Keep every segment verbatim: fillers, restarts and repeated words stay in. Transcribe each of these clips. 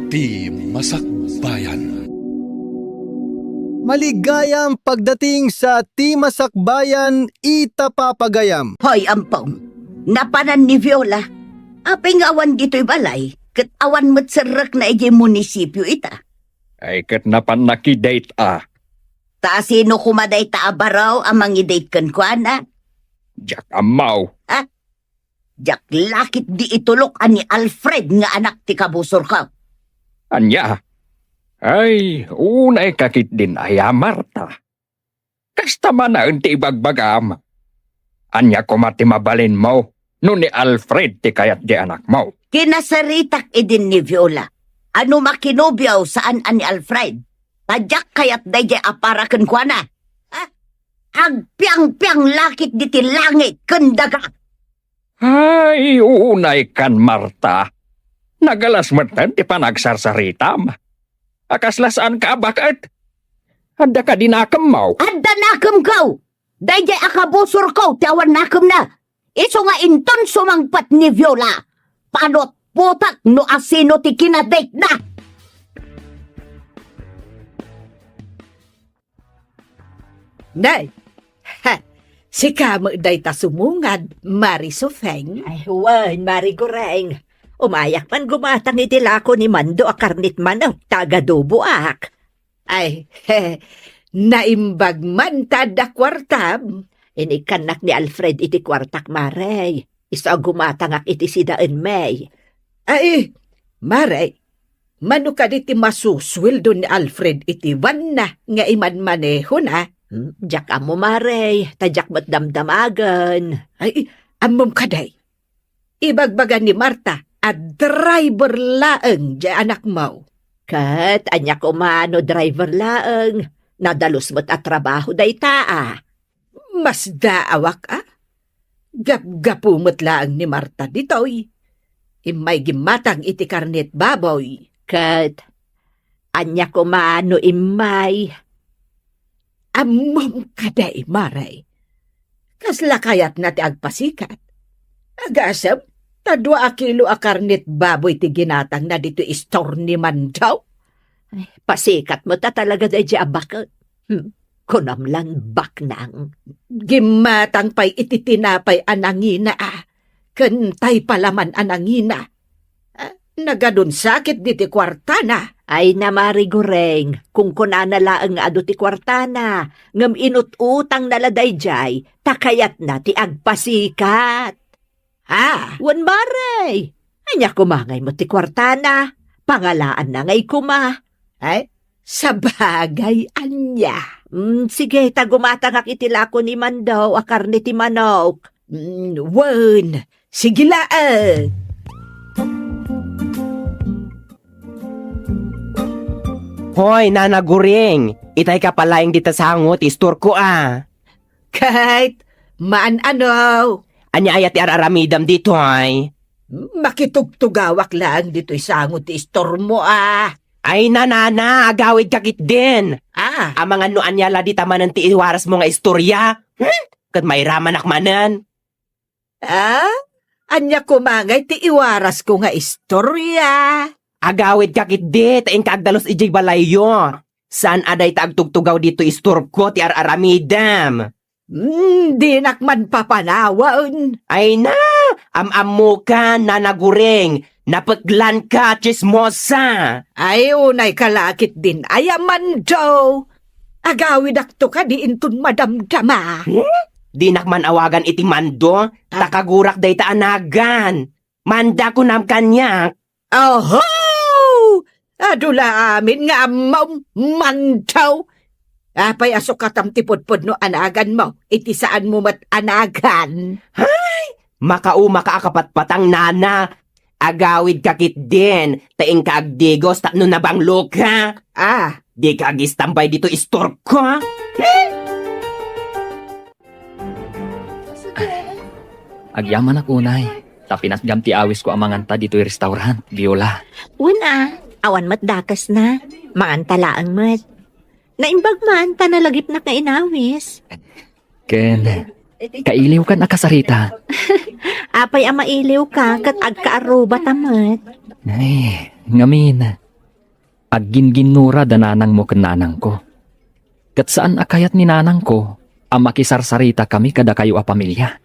Ti Masakbayan. Maligayam pagdating sa Ti Masakbayan, ita papagayam. Hoy, Ampong, napanan ni Viola. Apay nga awan ditoy balay, ket awan met serrekna idiay munisipio ita. Ay, ket napan nakidate a. Ta sino koma dayta a baro a mangidate kenkuana? Diak ammo. Ha? Diak lakit di itulok a ni Alfred nga anak ti kabusorko. Ania? Ay, unay ka ketdin aya, Marta. Kasta manen ti ibagbagam. Ania koma ti mabalinmo no ni Alfred ti kayat di anakmo? Kinasaritak idin ni Viola. Ano makinobio saan a ni Alfred? Ta diak kayat daydiay a para kenkuana. Ha? Agpiangpiang lakit diti langit ken daga. Ay, unay kan, Marta. Nagalas metten ti panagsarsaritam. A kasla saan ka a baket? Adda kadi nakemmo? Adda nakemko! Daydiay a kabusorko ti awan nakemna. Isu nga inton sumangpet ni Viola, panutputak no asino ti kinadatena. Nay, ha, sika met dayta sumungad, Mari Sofeng? Ay, wen, Mari Goreng. Umayak man gumatang iti lako ni Mando a karnit manok ta agadoboak. Ay, he, naimbag man ta adda kuartam. Inikkannak ni Alfred iti kuartak, Mare. Isu a gumatangak iti sidaenmi. Ay, Mare, mano kadi ti masusueldo ni Alfred iti vanna nga imanmanehona? Hmm, diak ammo, Mare, ta diak met damdamagen. Ay, ammom kadi? Ibagbaga ni Marta a driver laeng diay anakmo. Ket ania koma no driver laeng? Nadalus met a trabaho dayta a. Masdaawak a. Gapgapu met laeng ni Marta ditoy. Immay gimmatang iti karnit baboy. Ket ania koma no immay? Ammom kadi, Mare. Kasla kayatna ti agpasikat? Agasem, ta dua a kilo a karnit baboy ti ginatangna ditoy istor ni Mando. Ay, pasikat met a talaga daydiay a baket. Hmm, kunam lan baknang. Gimmatang pay iti tinapay a nangina a, ken tay palaman a nangina. Ah, nagadun sakit diti kuartana. Ay na, Mari Goreng, kunkunana laeng nga adu ti kuartana, ngem inut-utangna la daydiay, ta kayatna ti agpasikat. Ah! Wen, Mare! Ania koma ngay met ti kuartana? Pangalaanna ngay koma. Ay, sabagay, ania? Mm, sige, ta gumatangak iti lako ni Mando a karne ti manok. Mm, wen, sige laeng. Hoy, Nana Guring, itay ka palaeng dita sango ti istorko a. Ket, maan-ano? Ania aya ti ar-aramidem ditoy? Makitugtugawak laeng ditoy sango ti istormo a. Ay, nanana, agawidka ketdin. Ah. Amangan no ania la dita manen ti iwarasmo nga istoria? Hmm? Ket mairamanak manen. Ah? Ania koma ngay ti iwarasko nga istoria? Agawidka ketdi, ta inka agdalus idiay balayyo. Saan a dayta agtugtugaw ditoy istorko ti ar-aramidem. Hmm, dinak man papanawen. Ay na, am-ammokan, Nana Guring, napeklanka, tsismosa. Ay, unayka la ketdin aya, Mando. Agawidakto kadi inton madamdama. Hmm? Dinak man awagan iti Mando, ta Ah. kagurak dayta a nagan. Manda kunam kaniak. Oho! Adu la amin nga ammom, Mando. Apay a sukatam ti pudpudno a naganmo, iti saanmo met a nagan? Hay! Makaumaka a kapatpatang, nana. Agawidka ketdin, ta inka agdigos tapno nabangloka. Ah. Dika agistambay ditoy istorko. Agyamanak unay, ta pinatgam ti awisko a manganta ditoy restaurant, Viola. Wen a, awan met dakesna. Manganta laeng met. Naimbag man ta nalagipnak nga inawis. Ken, kailiwkan a kasarita. Apay a mailiwka ket agkaarrubata met? Ay, ngamin. Agginginnura da nanangmo ken nanangko. Ket saan a kayat ni nanangko a makisarsaritakami kadakayo a pamilia.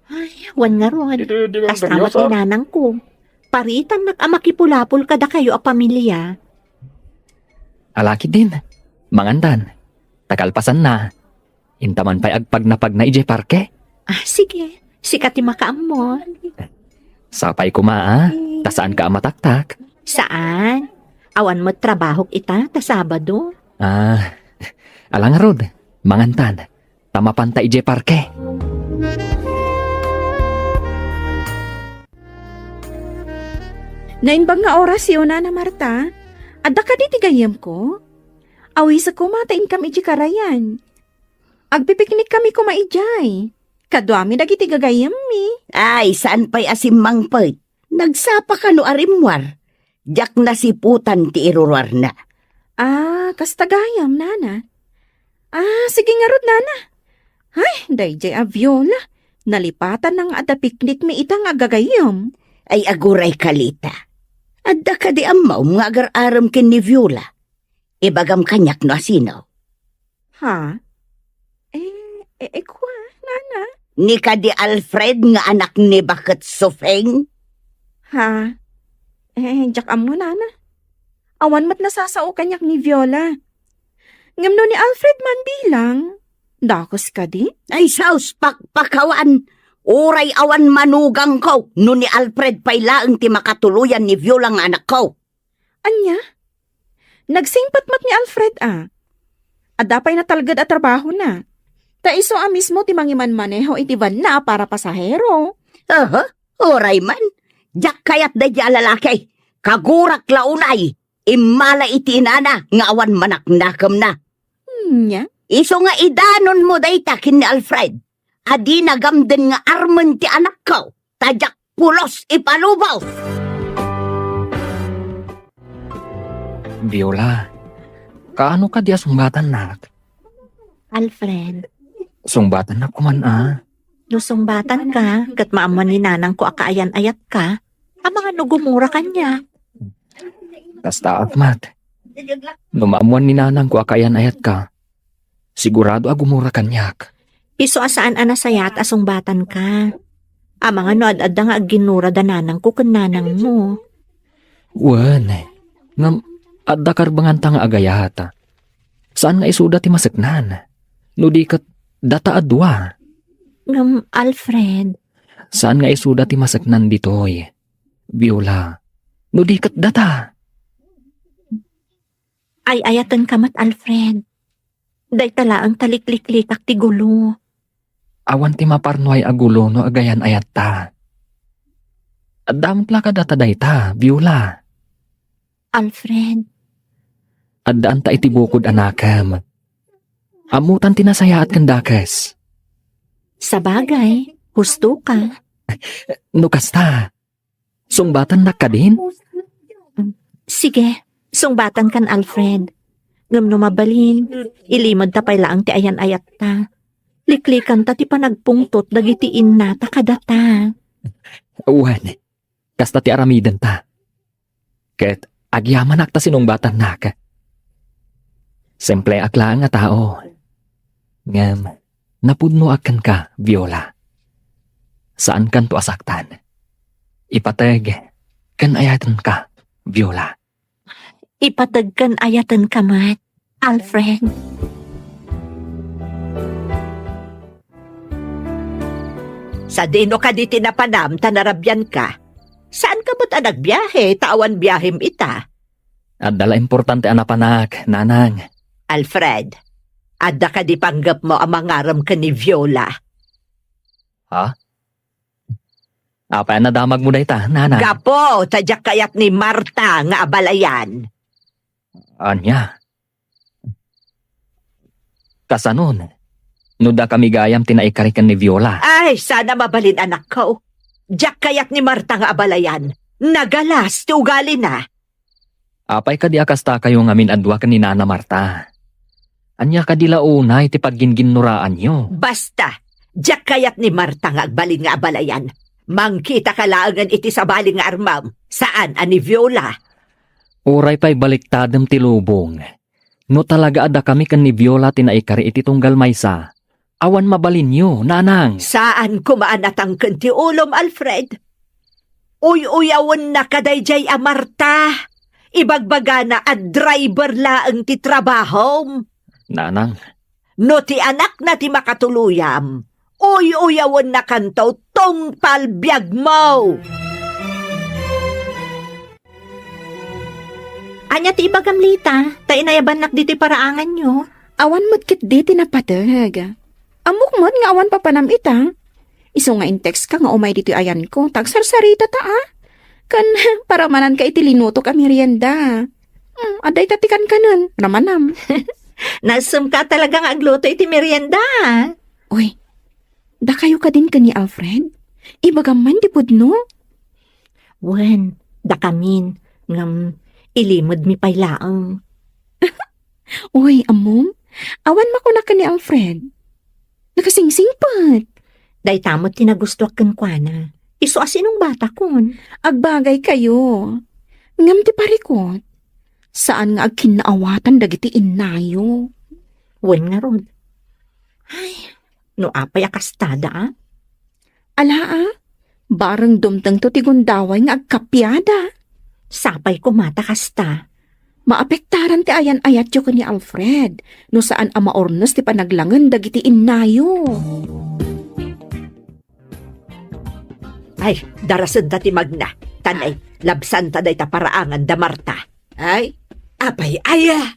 Ay, wen ngarud. Kasta met ni nanangko. Paritannak a makipulapol kadakayo a pamilia. Ala ketdin, mangantan. Ta kalpasanna, intaman pay agpagnapagna idiay parke. Ah, sige. Sika ti makaammo. Sapay koma, a? Ta saanka a mataktak. Saan? Awan met trabahok ita ta Sabado. Ah, ala ngarud, mangantan. Ta mapanta idiay parke. Naimbag nga orasyo, Nana Marta. Adda kadi ti gayyemko? Awisek koma ta inkam idiay karayan. Agpipiknikkami koma idiay. Kaduami dagiti gagayyemmi. Ay, saan pay a simmangpet. Nagsapaka no a rimmuar. Diak nasiputan ti iruruarna. Ah, kasta gayam, Nana. Ah, sige ngarud, Nana. Ay, daydiay a Viola. Nalipatanna nga adda piknikmi ita nga agagayyem. Ay, aguray, Kalita. Adda kadi ammom nga agar-arem ken ni Viola? Ibagam kaniak no asino. Ha? Eh, eh, eh, kua, Nana? Ni kadi Alfred nga anak ni Baket Sufeng? Ha? Eh, diak ammo, Nana. Awan met nasasao kaniak ni Viola. Ngem no ni Alfred man bilang, dakes kadi? Ay, sus, pakpakawan. Uray awan manugangko no ni Alfred pay laeng ti makatuloyan ni Viola nga anakko. Ania? Nagsingpet met ni Alfred a. Adda pay natalged a trabahona. Ta isu a mismo ti mangimanmaneho iti vanna a para pasahero. Aha, uray man. Diak kayat daydiay a lalaki. Kagurak la unay. Immala iti inana nga awan manaknakemna. Ania? Isu nga idanonmo dayta ken ni Alfred. A dina gamden nga armen ti anakko. Ta diak pulos ipalubo. Viola, kaano kadi a sungbatannak? Alfred. Sungbatannak koman a. No sungbatanka, ket maammuan ni nanangko a kaayan-ayatka, amangan no gumura kaniak. Kastaak met. No maammuan ni nanangko a kaayan-ayatka, sigurado a gumura kaniak. Isu a saan a nasayaat a sungbatanka. Amangan no ad-adda nga agginnura da nanangko ken nanangmo. Wen, ngem adda karbenganta nga agayat. Saan nga isuda ti maseknan? No di ket data a dua. Ngem, Alfred. Saan nga isuda ti maseknan ditoy, Viola? No di ket data. Ay-ayatenka met, Alfred. Dayta laeng ta likliklikak ti gulo. Awan ti maparnuay a gulo no agayan-ayatta. Adda met la kadata dayta, Viola. Alfred. Addaan ta iti bukod a nakem. Ammotan ti nasayaat ken dakes. Sabagay, husto ka. No kasta, sungbatannak kadin? Sige, sungbatankan, Alfred. Ngem no mabalin, ilimedta pay laeng ti ayan-ayatta. Liklikanta ti panagpungtot dagiti innata kadata. Wen, kasta ti aramidenta. Ket agyamanak ta sinungbatannak. Simpleak laeng a tao. Ngem, napudnoak kenka, Viola. Saankanto a saktan. Ipateg ken ayatenka, Viola. Ipateg ken ayatenka met, Alfred. Sadino kadi ti napanam ta narabianka? Saanka met a nagbiahe ta awan biahem ita? Adda la importante a napanak, nanang. Alfred, adda kadi panggepmo a mangarem ken ni Viola? Ha? Apay a nadamagmo dayta, nanang? Gapu ta diak kayat ni Marta nga abalayan. Ania? Kasanon, no dakami gayam ti naikari ken ni Viola? Ay, sana mabalin, anakko. Diak kayat ni Marta nga abalayan. Nagalas ti ugalina. Apay kadi a kastakayo ngamin a dua ken ni Nana Marta? Ania kadi la unay ti pagginginnoraanyo? Basta, diak kayat ni Marta nga agbalin nga abalayan. Mangkitaka laengen iti sabali nga armem, saan a ni Viola. Uray pay baliktadem ti lubong. No talaga a dakami ken ni Viola ti naikari iti tunggal maysa, awan mabalinyo, nanang. Saan koma a natangken ti ulom, Alfred. Uy-uyawenna kadaydiay a Marta. Ibagbagana a driver laeng ti trabahom. Nanang. No ti anakna ti makatuluyam, uy-uyawennakanto tungpal biagmo. Ania ti ibagam, Lita? Ta inayabannak ditoy paraanganyo. Awan met ketdi ti napateg. Ammok met nga awan papanam ita. Isu nga in-textka nga umay ditoy ayanko, ta agsarsarita ta, a. Ken paramananka iti linutok a merienda. Hmm, adda ita ti kankanen, ramanam. Nasemka talaga nga agluto iti merienda, a. Uy, dakayo kadin ken ni Alfred? Ibagam man ti pudno? Wen, dakamin, ngem ilimedmi pay laeng. Uy, ammom, awan makunak ken ni Alfred. Nakasingsingpet. Dayta met ti nagustuak kenkuana. Isu a sinungbatakon. Agbagaykayo. Ngem ti parikut, saan nga agkinnaawatan dagiti innayo. Wen ngarud. Ay, no apay a kastada, a? Ala, a? Bareng dumtengto ti gundaway nga agkapiada. Sapay koma ta kasta. Maapektaran ti ayan-ayatyo ken ni Alfred no saan a maurnos ti panaglangen dagiti innayo. Ay, darasenta ti magna. Tan, ay, labsanta dayta paraangan da Marta. Ay, apay aya?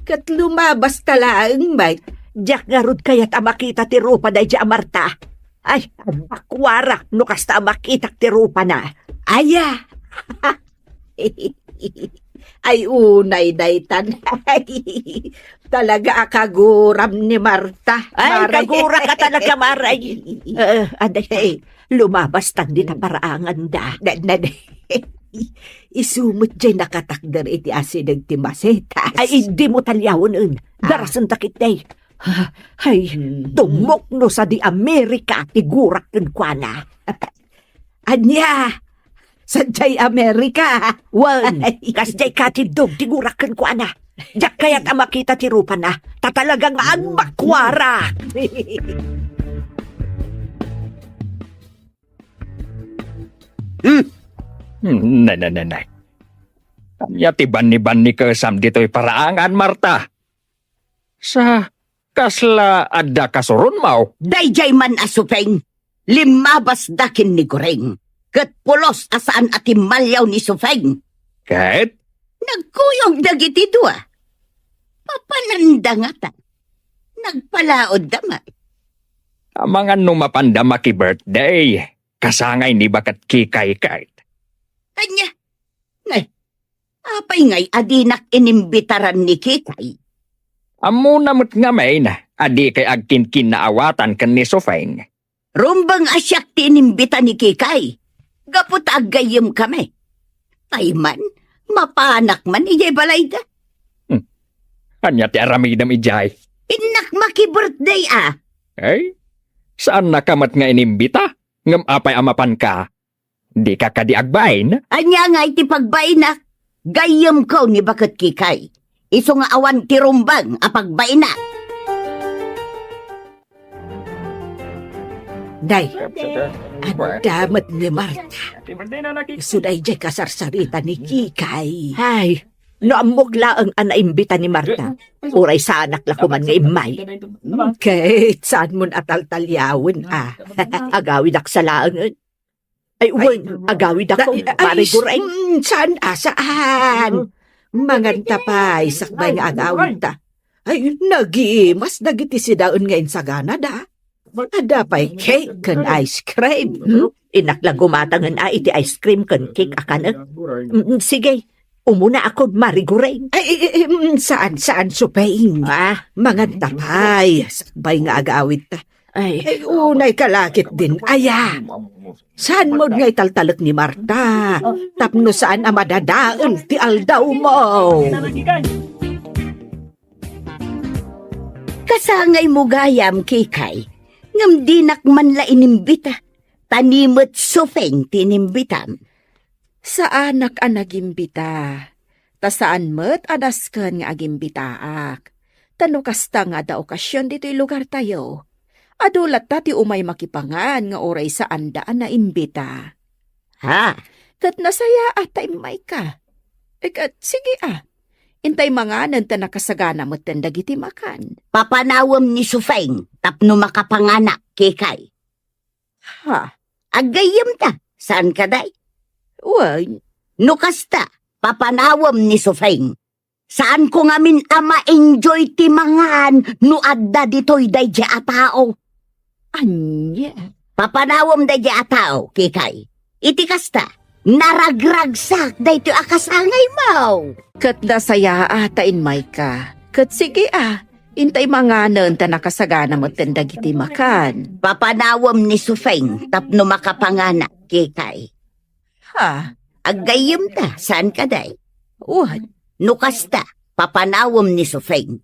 Ket lumabasta laeng, bay. Diak ngarud kayat a makita ti rupa daydiay a Marta. Ay, agbakuarak no kasta a makitak ti rupana. Aya? Ay, unay daytan. Talaga a kaguram ni Marta. Ay, Mare. Kagurak ka talaga, Mare. Eh, aday, lumabas ta dita paraangan da. Na, na, isu met jay nakatakder iti asideg ti masetas. Ay, idi mo taliawen, en. Ah. Darasenta ketdi. Ay, hmm. Tumukno sadi Amerika ti gurak kenkuana. Ania? Sadiay Amerika? Wen, kasdiay katiddog ti gurak kenkuana. Diak kayat a makita ti rupana, ta talaga nga agbakuarak. Hmm? Hmm, nay, nay, nay, nay. Ania ti banni-bannikesam ditoy paraangan, Marta? Sa kasla adda kasuronmo? Daydiay man a Supeng, limmabasda ken ni Goreng, ket pulos a saan a timmalliaw ni Supeng. Ket? Nagkuyog dagiti dua. Papananda ngata. Nagpalaodda met. Amangan no mapanda maki-birthday, kasangay ni baket Kikay ket. Ania? Nay, apay ngay a dinak inimbitaran ni Kikay? Ammona met ngamin a dikay agkinkinnaawatan ken ni Sofeng. Rumbeng a siak ti inimbita ni Kikay, gapu ta aggayyemkami. Tay man, mapanak man idiay balayda. Hmm. Ania ti aramidem idiay? Innak maki-birthday a. Ay, saannaka met nga inimbita? Ngem apay a mapanka? Dika kadi agbain? Ania ngay ti pagbainak? Gayyemko ni baket Kikay. Isu nga awan ti rumbeng a pagbainak. Day, adda met ni Marta. Isu daydiay kasarsarita ni Kikay. Ay, no ammok laeng a naimbita ni Marta, uray saanak la koman nga immay. Ket saanmon a taltaliawen a. Agawidak sa laengen. Ay, wen, agawidakon, Mare Goreng. Mm, saan a, saan? Manganta pay, sakbay nga agawidta. Ay, nagimas dagiti sidaen nga insaganada. Adda pay cake ken ice cream. Hmm? Innak la gumatangen a iti ice cream ken cake a kanek. Mm, sige, umunaakon, Mare Goreng. Ay, eh, eh, mm, saan, saan, Supeng? Ah. Manganta pay, sakbay nga agawidta. Ay. Ay, unay ka la ketdin, aya. Saan mo nga italtalek ni Marta? Tapno saan a madadael ti aldawmo. Kasangaymo gayam, Kikay, ngem dinak man la inimbita. Ta ni met Sofeng ti inimbitam. Saanak a nagimbita. Ta saan met a dasken nga agimbitaak. Ta no kasta nga adda okasion ditoy lugartayo, adu latta ti umay makipangan nga uray saanda a naimbita. Ha? Ket nasayaat ta immayka. E, ket sige a. Intay manganen ta nakasagana metten dagiti makan. Papanawem ni Sufeng tapno makapanganak, Kikay. Ha? Aggayyemta, saan kadi? Wen. No kasta, papanawem ni Sufeng. Saanko ngamin a ma-enjoy ti mangan no adda ditoy daydiay a tao. Ania? Papanawem daydiay a tao, Kikay. Iti kasta, naragragsak daytoy a kasangaymo. Ket nasayaat ta immayka. Ket sige a, intay manganen ta nakasagana metten dagiti makan. Papanawem ni Sufeng tapno makapanganak, Kikay. Ha? Aggayyemta, saan kadi? Wen. No kasta, papanawem ni Sufeng.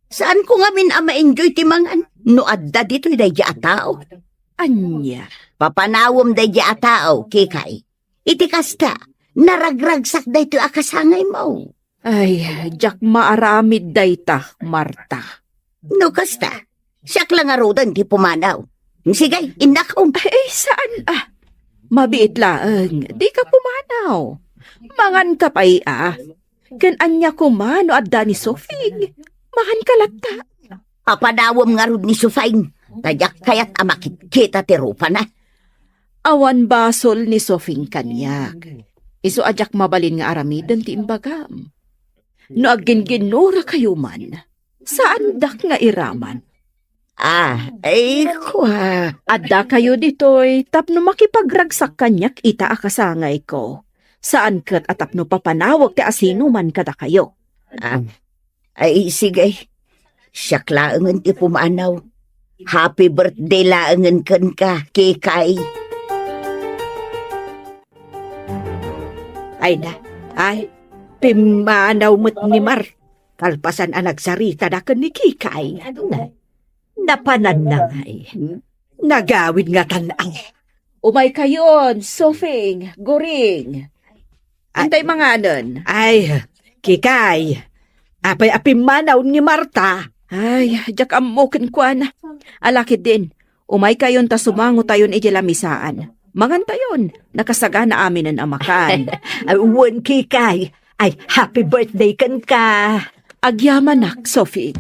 Saanko ngamin a ma-enjoy ti mangan no adda ditoy daydiay a tao. Ania? Papanawem daydiay a tao, Kikay. Iti kasta, naragragsak daytoy a kasangaymo. Ay, diak maaramid dayta, Marta. No kasta, siak la ngaruden ti pumanaw. Sige, innakom. Ay, saan a? Mabiit laeng, dika pumanaw. Manganka pay a. Ken ania koma no adda ni Sufeng? Manganka latta. Papanawem ngarud ni Sufeng, ta diak kayat a makitkita ti rupana. Awan basol ni Sufeng kaniak. Isu a diak mabalin nga aramiden ti imbagam. No agginginnurakayo man, saandak nga iraman. Ah, ay, kua. Addakayo ditoy tapno makipagragsak kaniak ita a kasangayko. Saan ket a tapno papanawek ti asinoman kadakayo. Ah, ay, sige. Siak laengen ti pumanaw. Happy birthday laengen kenka, Kikay. Ay na, ay, pimmanaw met ni Mar. Kalpasan a nagsaritada ken ni Kikay, napananna ngay. Nagawid nga tan-aw. Umaykayon, Sufeng, Guring. Ah. Intay manganen. Ay, Kikay. Apay a pimmanaw ni Marta? Ay, diak ammo kenkuana. Ala ketdin, umaykayon ta sumangotayon idiay lamisaan. Mangantayon, nakasagana aminen a makan. Ay, wen, Kikay. Ay, happy birthday kenka. Agyamanak, Sufeng.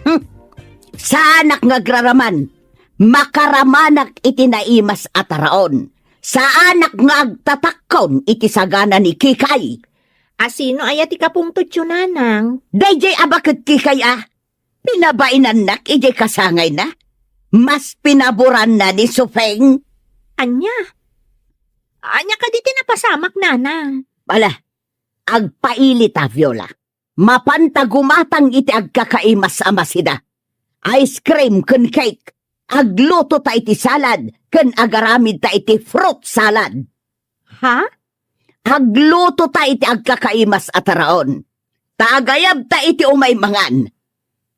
Hmm. Saanak nga agraraman. Makaramanak iti naimas a taraon. Saanak nga agtatakkon iti sagana ni Kikay. Asino aya ti kapungtotyo, nanang? Daydiay a baket, Kikay, a. Pinabainannak idiay kasangayna. Mas pinaboranna ni Sufeng. Ania? Ania kadi ti napasamak, nanang? Ala, agpailita, Viola. Mapanta gumatang iti agkakaimas a masida. Ice cream ken cake. Aglutota iti salad ken agaramidta iti fruit salad. Ha? Aglutota iti agkakaimas a taraon. Ta agayabta iti umay mangan.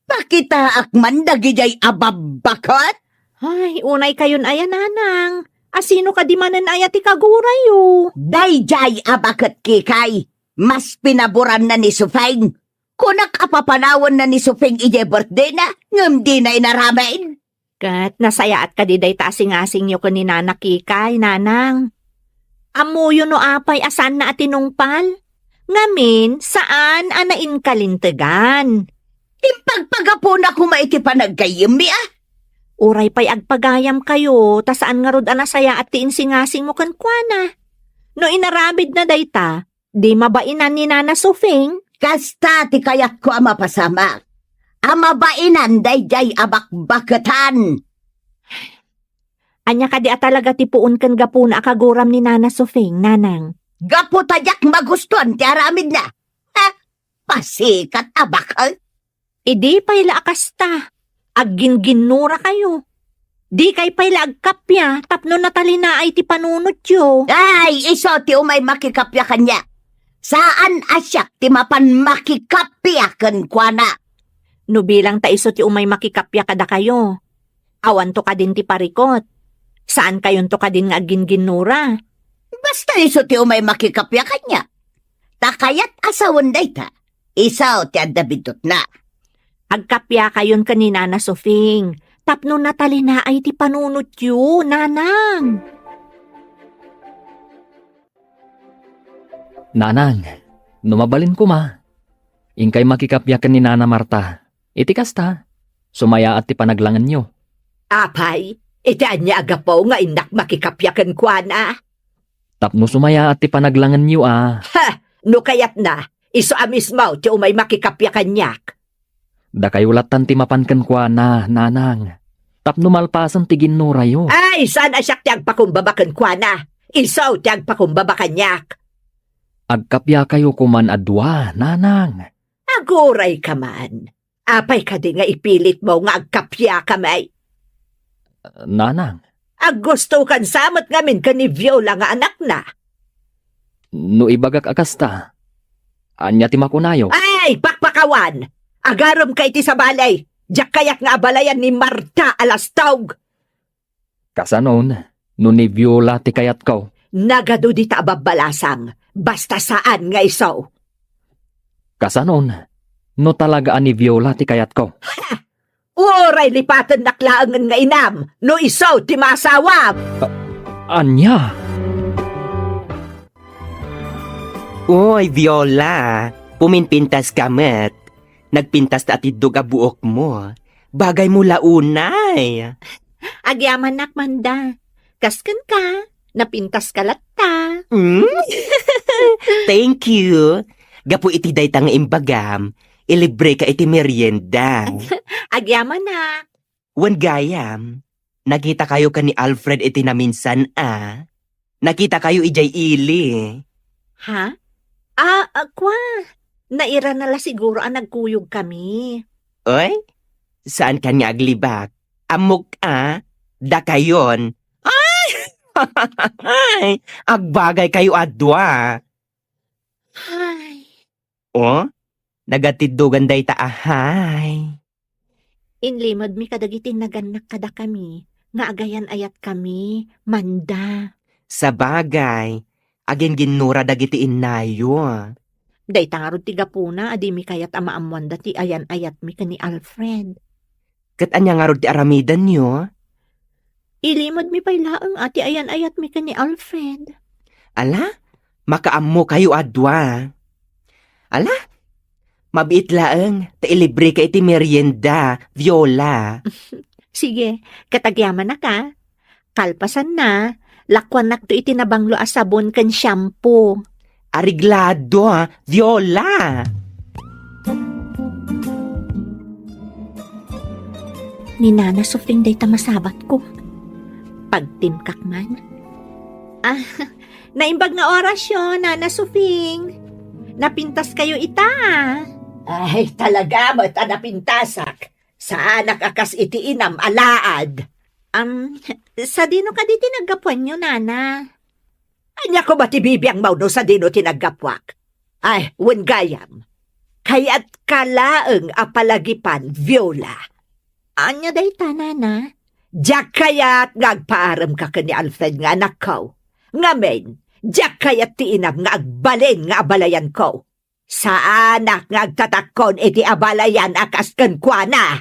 Pakitaak man dagidiay a babbaket? Ay, unaykayon aya, nanang. Asino kadi manen aya ti kagurayo? Daydiay a baket, Kikay. Mas pinaboranna ni Sufeng. Kunak a papanawanna ni Sufeng idiay birthdayna, ngem dina inaramid. Ket nasayaat kadi dayta a singasingyo ken ni Nana Kikay, nanang? Ammoyo no apay a saanna a tinungpal? Ngamin, saan a nainkalintegan. Impagpagapuna koma iti panaggayyemmi, a? Uray pay agpagayamkayo, ta saan ngarud a nasayaat ti insingasingmo kenkuana. No inaramidna dayta, di mabainan ni Nana Sufeng? Kasta ti kayatko a mapasamak. A mabainan daydiay a bakbaketan. Ania kadi a talaga ti puon ken gapuna a kaguram ni Nana Sufeng, nanang? Gapu ta diak magustuan ti aramidna. Ha? Pasikat a bakal. Idi pay la a kasta, agginginnurakayo. Dikay pay la agkappia tapno natalinaay ti panunotyo. Ay, isu ti umay makikappia kaniak. Saan a siak ti mapan makikappia kenkuana. No bilang ta isu ti umay makikappia kadakayo, awanto kadin ti parikot. Saankayonto kadin nga agginginnura. Basta isu ti umay makikappia kaniak. Ta kayat a sawen dayta, isu ti adda biddutna. Agkappiakayon ken ni Nana Sofing, tapno natalinaay ti panunotyo, Nanang. Nanang, no mabalin koma, inkay makikappia ken ni Nana Marta. Iti kasta, sumayaat ti panaglangenyo. Apay, iti ania a gapu nga innak makikappia kenkuana? Tapno sumayaat ti panaglangenyo a. Ha! No kayatna, isu a mismo ti umay makikappia kaniak. Dakayo lattan ti mapan kenkuana, Nanang. Tapno malpasen ti ginnorayo. Ay, saan a siak ti agpakumbaba kenkuana? Isu ti agpakumbaba kaniak. Agkappiakayo koman a dua, Nanang. Aguray ka man. Apay kadi nga ipilitmo nga agkappiakami? Nanang. Aggustokan sa met ngamin ken ni Viola nga anakna. No ibagak a kasta, ania ti makunayo? Ay, pakpakawan! Agaremka iti sabali! Diak kayat nga abalayan ni Marta a lastog! Kasanon, no ni Viola ti kayatko? Nagadu dita a babbalasang, basta saan nga isu. Kasanon, no talaga a ni Viola ti kayatko? Ha! Uray lipatennak laengen nga inam, no isu ti maasawam! A-, ania? Uy, Viola, puminpintaska met. Nagpintas ta atiddog a buokmo. Bagaymo la unay. Agyamanak, Manda. Kas kenka, napintaska latta. Mm? Thank you. Gapu iti dayta nga imbagam, ilibreka iti merienda. Agyamanak. Wen gayam, nakitakayo ken ni Alfred iti naminsan a? Nakitakayo idiay ili. Ha? Ah, ah, kwa. Nairana la siguro a nagkuyogkami. Oy, saankan nga aglibak. Ammok a, dakayon. Ay! Ay! Agbagaykayo a dua. Ay. O? Nagatiddogan dayta a hay. Inlimedmi kadagiti nagannak kadakami nga agayan-ayatkami, Manda. Sabagay, aginginnura dagiti innayo. Dayta ngarud ti gapuna a dimi kayat a maammoanda ti ayan-ayatmi ken ni Alfred. Ket ania ngarud ti aramidenyo? Ilimedmi pay laeng a ti ayan-ayatmi ken ni Alfred. Ala, makaammokayo a dua. Ala, mabiit laeng ta ilibreka iti merienda, Viola. Sige, ket agyamanak a. Kalpasanna, lakuannakto iti nabanglo a sabon ken shampoo. Areglado, Viola! Ni Nana Sofing dayta masabatko. Pagtimkak man. Ah, naimbag nga orasyo, Nana Sofing. Napintaskayo ita. Ay, talaga met a napintasak. Saanak a kas iti inam a laad. Am, sadino kadi ti naggapuanyo, Nana? Ania koma ti bibiangmo no sadino ti naggapuak? Ay, wen gayam. Kayatka laeng a palagipan, Viola. Ania dayta, Nana? Diak kayat nga agpaaremka ken ni Alfred nga anakko. Ngamin, diak kayat ti inam nga agbalin nga abalayanko. Saanak nga agtatakkon iti abalayan a kas kenkuana.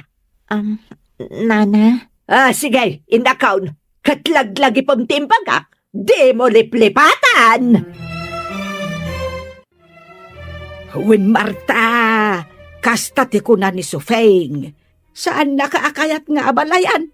Am, Nana? Ah, sige, innakon. Ket laglagipem ti imbagak, dimo liplipatan! Wen Marta, kasta ti kuna ni Sufeng. Saannaka a kayat nga abalayan.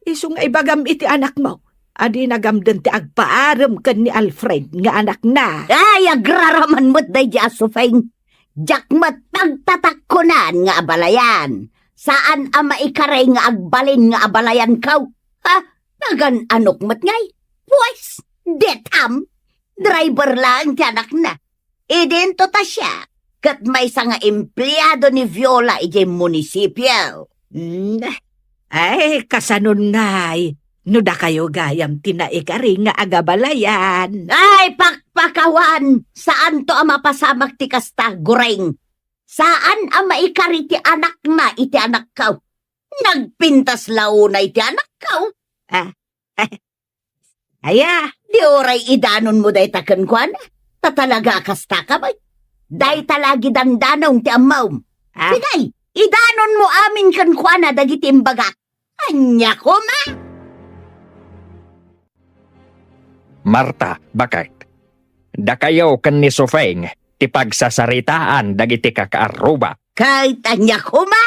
Isu nga ibagam iti anakmo a dina gamden ti agpaarem ken ni Alfred nga anakna. Ay, agraraman met daydi a Sufeng. Diak met pagtatakkonan nga abalayan. Saan a maikari nga agbalin nga abalayanko. Ha? Nagan-anok met ngay? Pues, detam. Driver laeng ti anakna. Idinto ta siak, ket maysa nga empleado ni Viola idiay munisipio. Hmm. Ay, kasanon ngay, no dakayo gayam ti naikari nga agabalayan. Ay, pakpakawan! Saanto a mapasamak ti kasta, Goreng. Saan a maikari ti anakna iti anakko. Nagpintas la unay ti anakko. Ah, aya, Ti uray idanonmo dayta kenkuana, ta talaga a kastaka met. Dayta la agidandanon ti ammom. Ah. Sige, idanonmo amin kenkuana dagiti imbagak. Ania koma? Marta, baket. Dakayo ken ni Sofeng ti pagsasaritaan dagiti kakaarruba. Ket ania koma?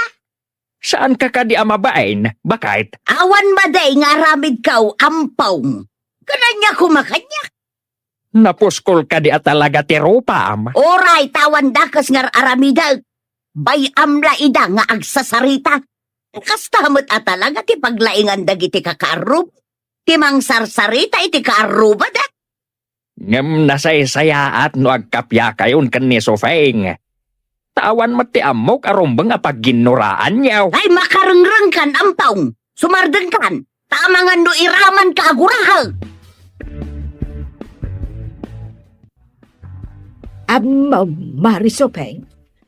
Saanka kadi a mabain, baket? Awan madi nga aramidko, Ampong. Ket ania koma kaniak? Napuskol kadi a talaga ti rupam? Uray, ta awan dakes nga ar-aramidek. Bay-am la ida nga agsasarita. Kasta met a talaga ti paglaingan dagiti kakaarrub, ti mangsarsarita iti kaarrubada. Ngem nasaysayaat no agkappakayon ken ni Sofeng. Ta awan met ti ammok a rumbeng a pagginnoraanyo. Ay, makarengrengkan, Ampong! Sumardengkan! Ta amangan no iramanka a guraek! Ammom, Mari Sofeng,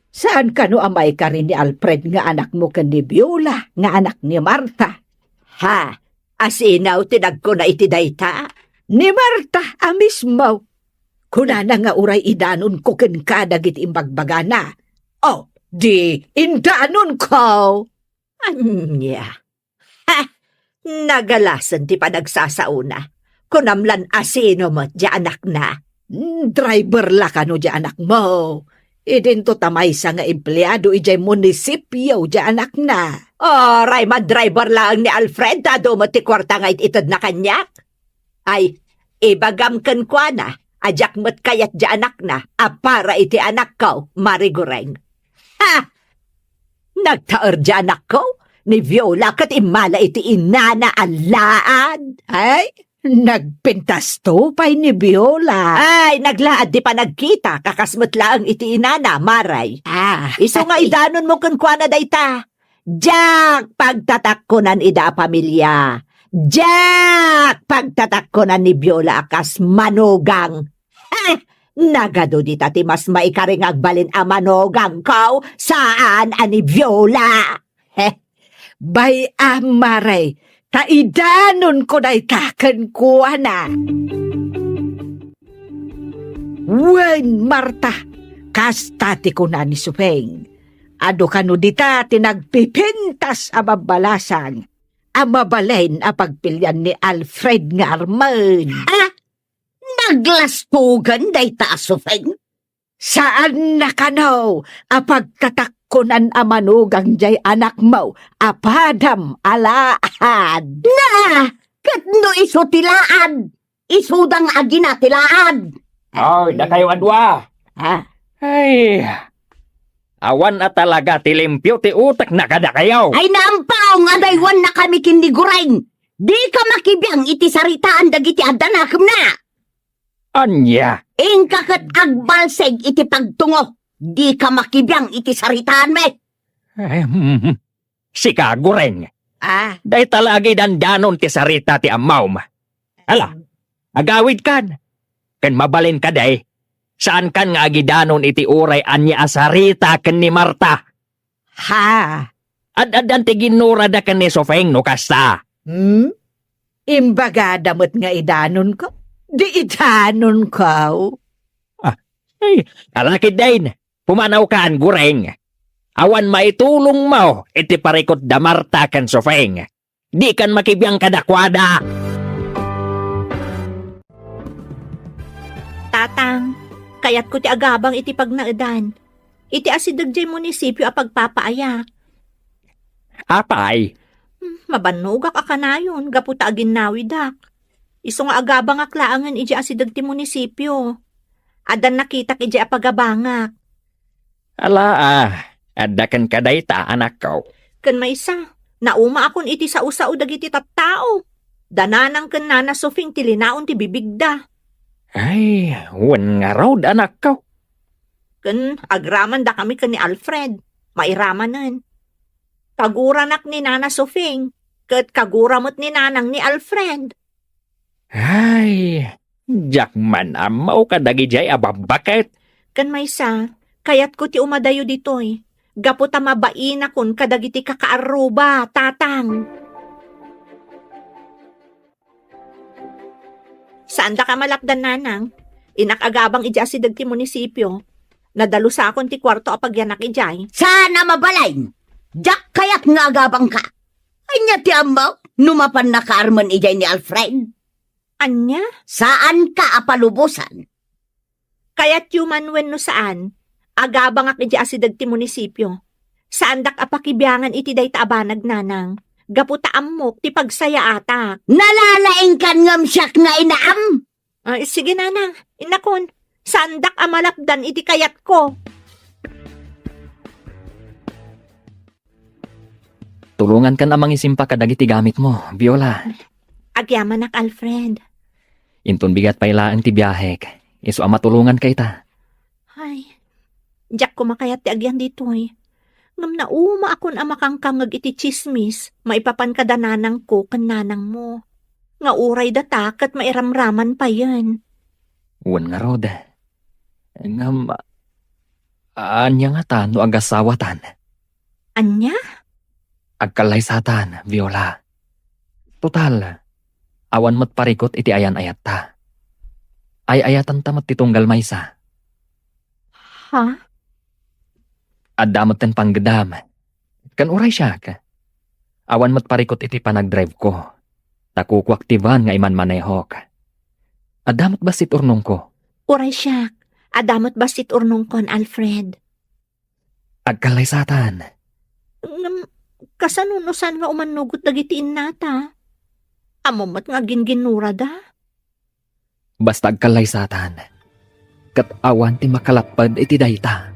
saan kano a maikari ni Alfred nga anakmo ken ni Viola nga anak ni Marta? Ha? Asino ti nagkuna iti dayta? Ni Marta a mismo. Kunana nga uray idanonko kenka dagiti imbagbagana. O, di indanonko. Ania? Ha! Nagalasen ti panagsasaona. Kunam lan asino met ti anakna? Mm, driver la kano ti anakmo. Idinto ta maysa nga empleado idiay munisipio ti anakna. Uray, madriver laeng ni Alfred ta adu met ti kuarta nga it-itedna kaniak. Ay, ibagam kenkuana a diak met kayat ti anakna a para iti anakko, Mari Gureng. Ha! Nagtaer ti anakko, ni Viola ket immala iti inana a laad. Ay, nagpintasto pay ni Viola. Ay, naglaad ti panagkita, kakas met laeng iti inana, Mari. Ah, isu nga ay. Idanonmo kenkuana dayta. Diak pagtatakkonan ida a pamilia. Diak pagtatakkonan ni Viola a kas manugang. Eh, nagadu dita ti mas maikari nga agbalin a manugangko, saan a ni Viola. Heh. Bay-am, Mari, ta idanonko dayta kenkuana. Wen, Marta, kasta ti kuna ni Sofeng. Adu kano dita ti nagpipintas a babbalasang a mabalin a pagpilian ni Alfred nga armen. Ah, naglastugan dayta a Sofeng? Saan na kano a pagtatakkonan a manugang diay anakmo a padam a laad? Na, ket no isu ti laad, isuda nga agina ti laad. Oy, dakayo a dua. Ah. Ay, awan a talaga ti limpio ti utekna kadakayo. Ay, naampong, adaywannakami ken ni Gureng. Dika makibiang iti saritaan dagiti adda nakemna. Ania? Inka ket agbalsig iti pagtungo. Dika makibiang iti saritaanmi. Ahem. Sika, Gureng. Ah. Dayta la agidandanon ti sarita ti ammom. Ala, agawidkan. Ken mabalin kadi, saankan nga agidanon iti uray ania a sarita ken ni Marta. Ha? Ad-addan ti ginnurada ken ni Sofeng no kasta. Hmm? Imbagada met nga idanonko? Di idanonko. Ah, ay, ala ketdin, pumanawkan, Gureng. Awan maitulongmo iti parikut da Marta ken Sofeng. Dikan makibiang kadakuada. Tatang, kayatko ti agabang iti pagnaedan. Iti asideg diay munisipio a pagpapaayak. Apay? Hmm, mabannogak a kanayon gapu ta aginnawidak. Isu nga agabangak laengen idiay asideg ti munisipio. Addan nakitak idiay a pagabangak. Ala, ah, adda kenka dayta, anakko. Ken maysa, naumaakon iti sao-sao dagiti tattao. Da Nanang ken Nana Sofing ti linaon ti bibigda. Ay, wen ngarud, anakko. Ken agramandakami ken ni Alfred. Mairamanen. Kaguranak ni Nana Sofing, ket kagura met ni Nanang ni Alfred. Ay, diak man ammo kadagidiay a babbaket. Ken maysa, kayatko ti umadayo ditoy, gapu ta mabainakon kadagiti kakaarruba, Tatang. Saandak a malapdan, nanang. Innak agabang idiay asideg ti munisipio. Nadalusakon ti kuarto a pagyanak idiay. Saan a mabalin? Diak kayat nga agabangka. Ania ti ammok no mapannak armen idiay ni Alfred? Ania? Saanka a palubosan. Kayatyo man wenno saan, agabangak idiay asideg ti munisipio. Saandak a pakibiangan iti dayta a banag, nanang. Gapu ta ammok ti pagsayaatak. Nalalaingkan ngem siak nga inaam? Ay, sige, nanang. Innakon, saandak a malapdan iti kayatko. Tulongankan a mangisimpa kadagiti gamitmo, Viola. Agyamanak, Alfred. Inton bigat pay laeng ti biahek, isu a matulonganka ita. Ay, diak koma kayat ti agyan ditoy. Ngem naumaakon a makangkangngeg iti tsismis maipapan kada nanangko ken nanangmo. Nga uray data ket mairamraman payen. Wen ngarud. Ngem, ania ngata no agasawatan? Ania? Agkallaysatan, Viola. Total, awan met parikut iti ayan-ayatta. Ay-ayatanta met ti tunggal maysa. Ha? Adda met ti panggedam. Ken uray siak, awan met parikut iti panagdrive-ko. Ta kukuak ti van nga imanmanehok. Adda met bassit urnongko. Uray siak, adda met bassit urnongkon, Alfred. Agkallaysatan. Ngem, kasano no saan nga umannugot dagiti innata? Ammom met nga agingginnurada? Basta agkallaysatan. Ket awan ti makalapped iti dayta.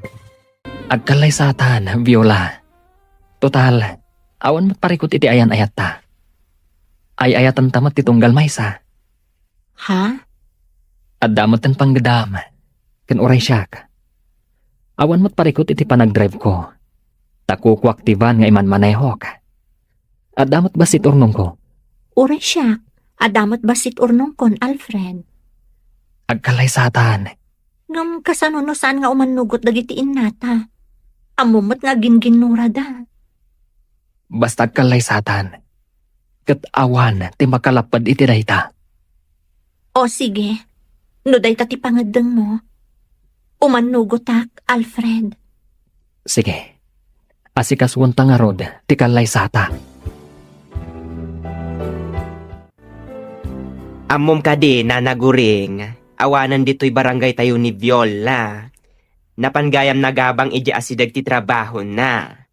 Agkallaysatan, Viola. Total, awan met parikut iti ayan-ayatta. Ay-ayatanta met ti tunggal maysa. Ha? Adda met ti panggedam. Ken uray siak, awan met parikut iti panagdrive-ko. Ta kukuak ti van nga imanmanehok. Adda met bassit urnongko. Uray siak, adda met bassit urnongkon, Alfred. Agkallaysatan. Ngem kasano no saan nga umannugot dagiti innata? Ammom met nga agingginnurada. Basta agkallaysatan. Ket awan ti makalapped iti dayta. O sige, no dayta ti pangeddengmo, umannugotak, Alfred. Sige. Asikasuenta ngarud ti kallaysata. Ammom kadi, Nana Guring, awanen ditoy barangaytayo ni Viola. Napan gayam nagabang idiay asideg ti trabahona.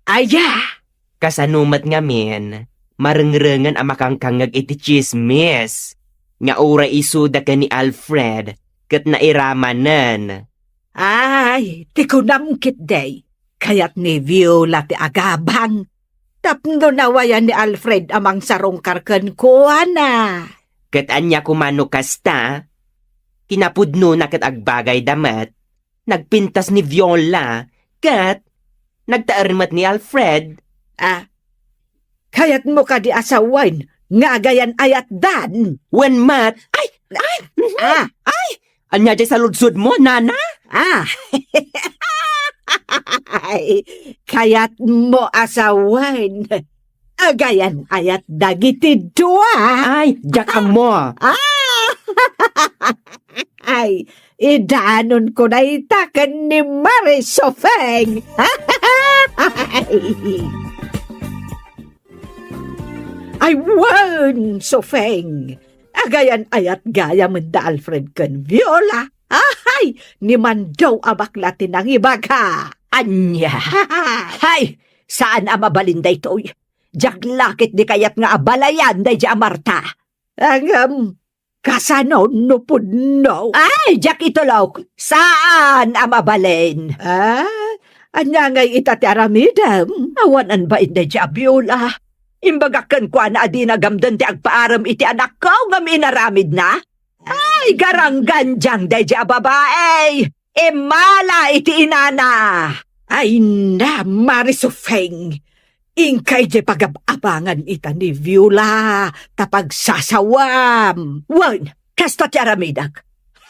Aya! Kasano met ngamin, marengrengen a makangkangngeg iti tsismis nga uray isuda ken ni Alfred ket nairamanen. Ay, ti kunam ketdi, kayat ni Viola ti agabang. Tapno nawayan ni Alfred a mangsarungkar kenkuana. Ket ania koma no kasta? Kinapudnona ket agbagayda met. Nagpintas ni Viola, ket nagtaer met ni Alfred. Ah, kayatmo kadi a sawen nga agayan-ayatdan? Wen met. Ay! Ay! Ah! Ay! Ania diay saludsodmo, Nana? Ah! Ay, kayatmo a sawen. Agayan-ayat dagiti dua. Ay, diak ammo. Ah! Ay, idanonko dayta ken ni Mari Sofeng. Ay, wen, Sofeng. Agayan-ayat gayam da Alfred ken Viola. Ay, ni Mando a bakla ti nangibaga. Ania? Ay, saan a mabalin daytoy. Diak la ketdi kayat nga abalayan daydiay a Marta. Ngem, kasano no pudno? Ay, diak itulok. Saan a mabalin. Ah, ania ngay ita ti aramidem? Awan a bain daydiay a Viola. Imbagak kenkuana a dina gamden ti agpaarem iti anakko ngem inaramidna. Ay, garanggandiang daydiay a babai! Immala iti inana! Ay na, Mari Sofeng! Inkay diay pagab-abangan ita ni Viola ta pagsasawam! Wen, kasta ti aramidek.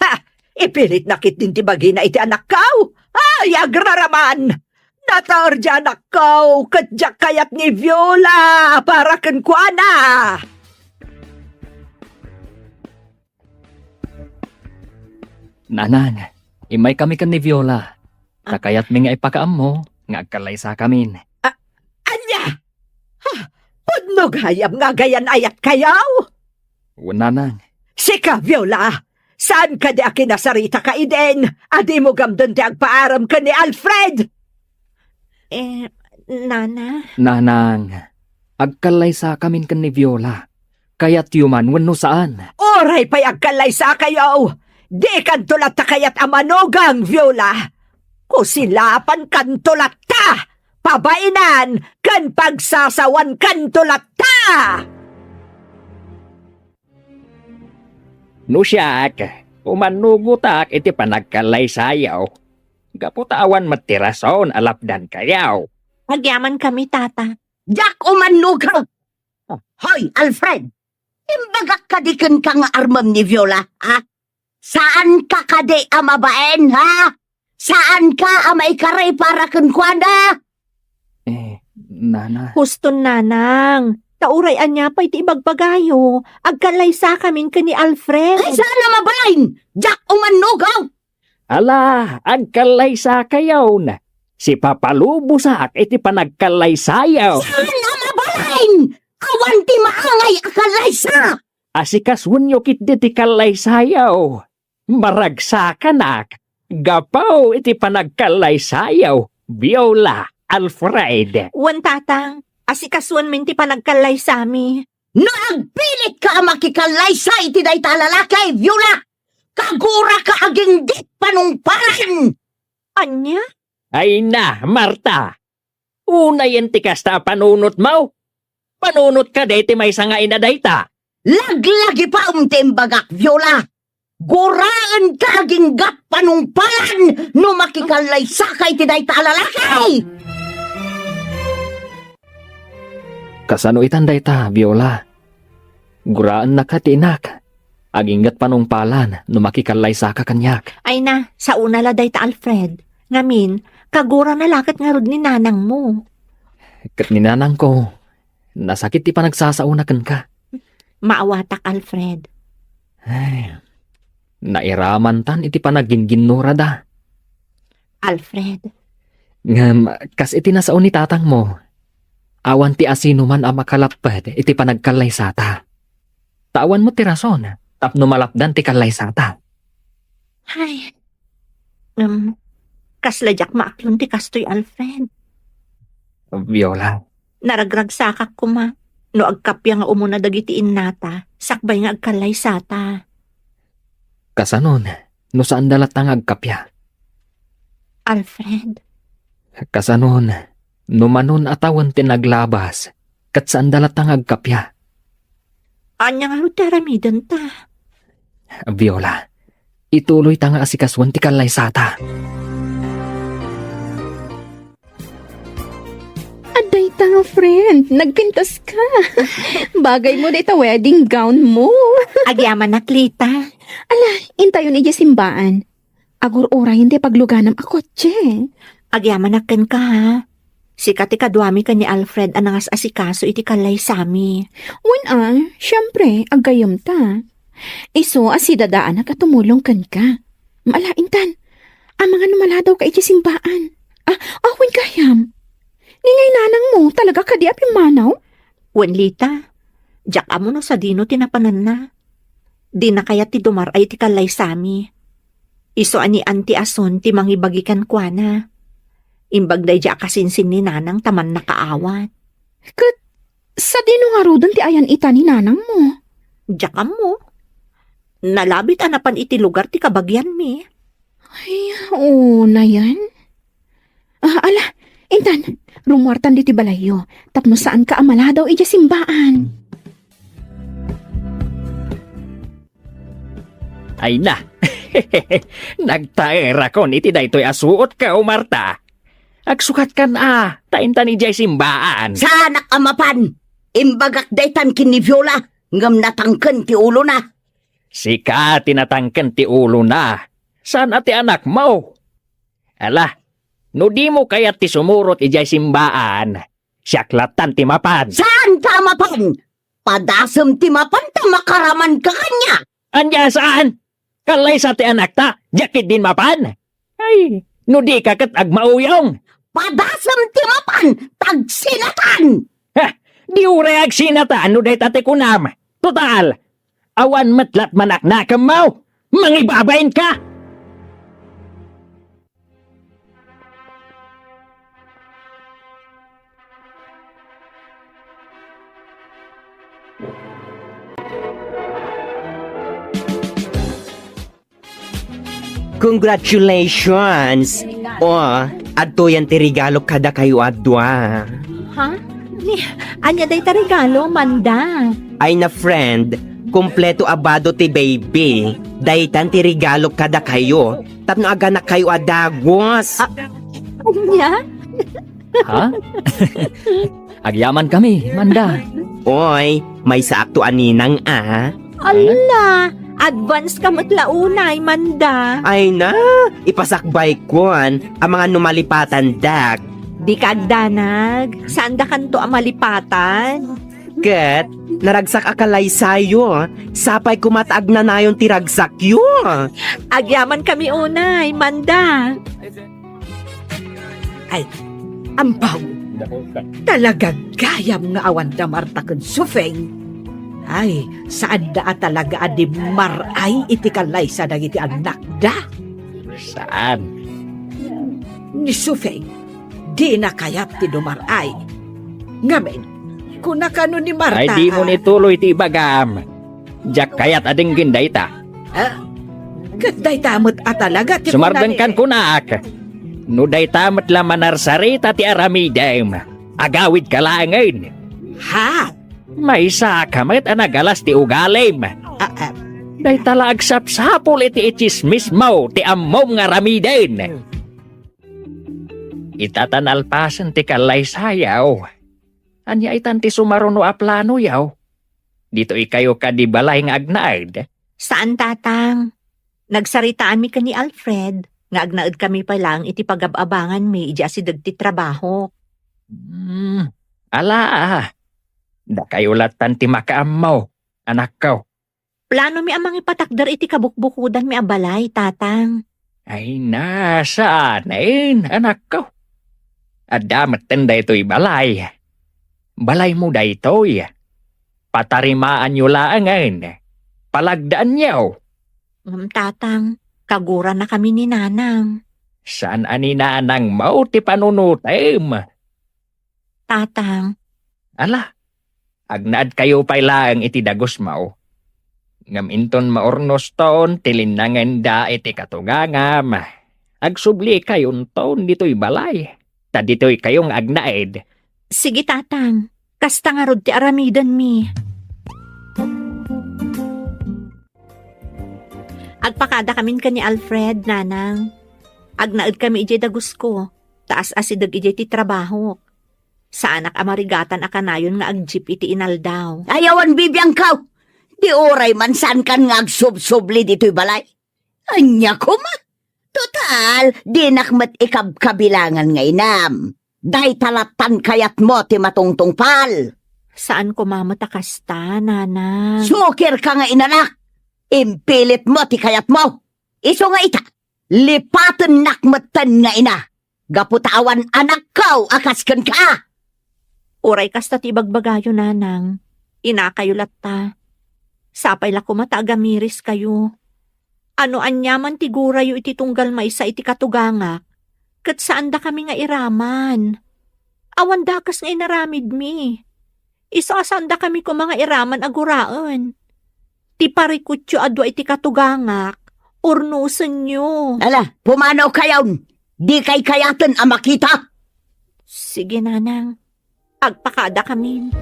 Ha! Ipilitna ketdin ti bagina iti anakko! Ay, agraraman! Nataer diay anakko ket diak kayat ni Viola para kenkuana! Nanang, immaykami ken ni Viola. Ta kayatmi nga ipakaammo nga agkallaysakamin. A-, ania? Ha? Pudno gayam nga agayan-ayatkayo? Wen, Nanang. Sika, Viola, saan kadi a kinasarita ka idin a dimo gamden ti agpaaram ken ni Alfred? Eh, Nana? Nanang, agkallaysakamin ken ni Viola. Kayatyo man wenno saan? Uray pay agkallaysakayo, dikanto latta kayat a manugang, Viola. Kusilapankanto latta, pabainan ken pagsasawankanto latta! No siak, umannugotak iti panagkallaysayo, gapu ta awan met ti rason a lapdankayo. Agyamankami, Tata. Diak umannugaw! Hoy, Alfred! Imbagak kadi kenka nga armem ni Viola, ha? Saanka kadi a mabain, ha? Saanka a maikari para kenkuana? Eh, Nana. Huston, Nanang. Ta uray ania pay ti ibagbagayo, agkallaysakamin ken ni Alfred. Ay, saan a mabain? Diak umannugaw! Ala, agkallaysakayon. Sipapalubosak iti panagkallaysayo. Saan a mabalin? Awan ti maangay a kallaysa! Asikasuenyo ketdi ti kallaysayo. Maragsakanak gapu iti panagkallaysayo, Viola, Alfred. Wen, Tatang, asikasuenmin ti panagkallaysami. No agpilitka a makikallaysa iti dayta a lalaki, Viola, kaguraka agingga panungpalan! Ania? Ay na, Marta! Unayen ti kasta a panunotmo? Panunot kadi ti maysa nga ina dayta? Laglagipaem ti imbagak, Viola! Guraenka agingga panungpalan no makikallaysaka iti dayta a lalaki! Kasano itan dayta, Viola? Guraennaka ti inak. Agingga panungpalan no makikallaysaka kaniak. Ay na, saona la dayta, Alfred. Ngamin, kagurana la ket ngarud ni nanangmo. Ket ni nanangko, nasakit ti panagsasaona kenka. Maawatak, Alfred. Ay, nairamantan iti panagginginnurada. Alfred. Ngem, kas iti nasao ni tatangmo, awan ti asinoman a makalapped iti panagkallaysata. Ta awan met ti rason tapno malapdan ti kallaysata. Ay, em, kasla diak maaklon ti kastoy, Alfred. Viola. Naragragsakak koma no agkappia nga umuna dagiti innata sakbay nga agkallaysata. Kasanon, no saanda latta nga agkappia? Alfred. Kasanon, no manon a tawen ti naglabas, ket saanda latta nga agkappia? Ania ngarud ti aramidenta? Viola, ituloyta nga asikasuen ti kallaysata. Adda ita nga friend, nagpintas ka. Bagay mo dayta wedding gown mo. Agyamanak, Lita. Ala, intayon idiay simbaan. Agur-urayen ti pagluganam a kotse. Agyamanak kenka, ha? Sika ti kaduami ken ni Alfred a nangas-asikaso iti kallaysami. Wen a, siempre, aggayyemta. Isu a sidadaanak a tumulong kenka. Ala, intan, amangan no maladawka idiay simbaan. Ah, awan gayam. Ni ngay nanangmo, talaga kadi a pimmanaw? Wen, Lita, diak ammo no sadino ti napananna. Dina kayat ti dumar-ay iti kallaysami. Isu a ni Auntie Asun ti mangibagi kenkuana. Imbag daydiay a kasinsin ni nanang ta mannakaawat. Ket sadino ngaruden ti ayan ita ni nanangmo? Diak ammo. Nalabit a napan iti lugar ti kabagianmi. Ay, unayen. Ah, ala, intan, rummuartan ditoy balayyo, tapno saanka a maladaw idiay simbaan. Ay na. Nagtaerakon iti daytoy a suotko, Marta. Agsukatkan a, ta intan idiay simbaan. Saanak a mapan! Imbagak daytan ken ni Viola, ngem natangken ti ulona. Sika ti natangken ti ulona. Saan a ti anakmo? Ala, no dimo kayat ti sumurot idiay simbaan, siak lattan ti mapan. Saanka a mapan? Padasem ti mapan ta makaramanka kaniak. Ania, saan? Kallaysa ti anakta, diak ketdin mapan. Ay, no dika ket agmauyong. Padasem ti mapan, tagsinatan! Ha, di uray agsinatan no dayta ti kunam. Total, awan met latman a nakemmo. Mangibabainka! Congratulations! O, adtoyan ti regalo kadakayo a dua. Ha? Ni, ania dayta regalo, Manda? Ay na, friend, kompleto a bado ti baby. Daytan ti regalo kadakayo tapno aganakkayo a dagus. A-, ania? Ha? Agyamankami, Manda. Oy, maysaakto a ninang a. Ala, advance ka met la unay, Manda. Ay na, ipasakbaykon, amangan no malipatandak. Dika agdanag, saandakanto a malipatan. Ket, naragsak a kalaysayo, sapay koma ta agnanayon ti ragsakyo. Agyamankami unay, Manda. Ay, ampaw. Talaga gayam nga awan da Marta ken Sufeng. Ay, saanda a talaga a di mar-ay iti kallaysa dagiti annakda. Saan? Ni Sufeng, dina kayat ti dumar-ay. Ngamin, kuna kano ni Marta. Ay, dimo a ni tuloy ti ibagam. Diak kayat a denggen dayta. Ah, ket dayta met a talaga ti Sumardengkan kunak. No dayta met la manarsarita ti aramidem, agawidka laengen. Ha? Maysa ka met a nagalas ti ugalim. Ah, ah. Dayta la agsapsapul iti itsismismo ti ammom nga aramiden. Ita ta nalpasen ti kallaysayaw. Ania itan ti sumaruno a planoyaw? Ditoykayo kadi balay nga agnaed? Saan, Tatang. Nagsaritaanmi ken ni Alfred nga agnaedkami pay laeng iti pagab-abanganmi idi asideg ti trabaho. Hmm, ala, dakayo lattan ti makaammo, anakko. Planomi a mangipatakder iti kabukbukodanmi a balay, Tatang. Ay na, saanen, anakko. Adda metten daytoy balay. Balaymo daytoy. Patarimaanyo laengen. Palagdaanyo. Ngem, Tatang, kaguranakami ni Nanang. Saan a ni Nanangmo ti panunotem? Tatang. Ala, agnaedkayo pay laeng iti dagusmo. Ngem inton maurnoston ti linnangenda iti katugangam, agsublikayon ditoy balay, ta ditoykayo nga agnaed. Sige, Tatang. Kasta ngarud ti aramidenmi. Agpakadakamin ken ni Alfred, Nanang. Agnaedkami idiay dagusko, ta as-asideg idiay ti trabahok. Saanak a marigatan a kanayon nga agjeep iti inaldaw. Ay, awan bibiangko! Ti uray man saankan nga agsubsubli ditoy balay. Ania koma? Total, dinak met ikabkabilangan nga inam. Dayta lattan kayatmo ti matungtungpal. Saan koma met a kasta, Nanang. Sukirka nga inalak! Impilitmo ti kayatmo! Isu nga ita, lipatennak metten nga ina, gapu ta awan anakko a kas kenka. Uray kasta ti ibagbagayo, Nanang, inakayo latta. Sapay la koma ta agamiriskayo. Ano aniaman ti gurayo iti tunggal maysa iti katugangak, ket saandakami nga iraman. Awan dakes nga inaramidmi. Isu a saandakami koma nga iraman a guraen. Ti parikutyo a dua iti katugangak, urnosenyo. Ala, pumanaw kayon! Dikay kayaten a makita! Sige, Nanang. Agpakadakamin.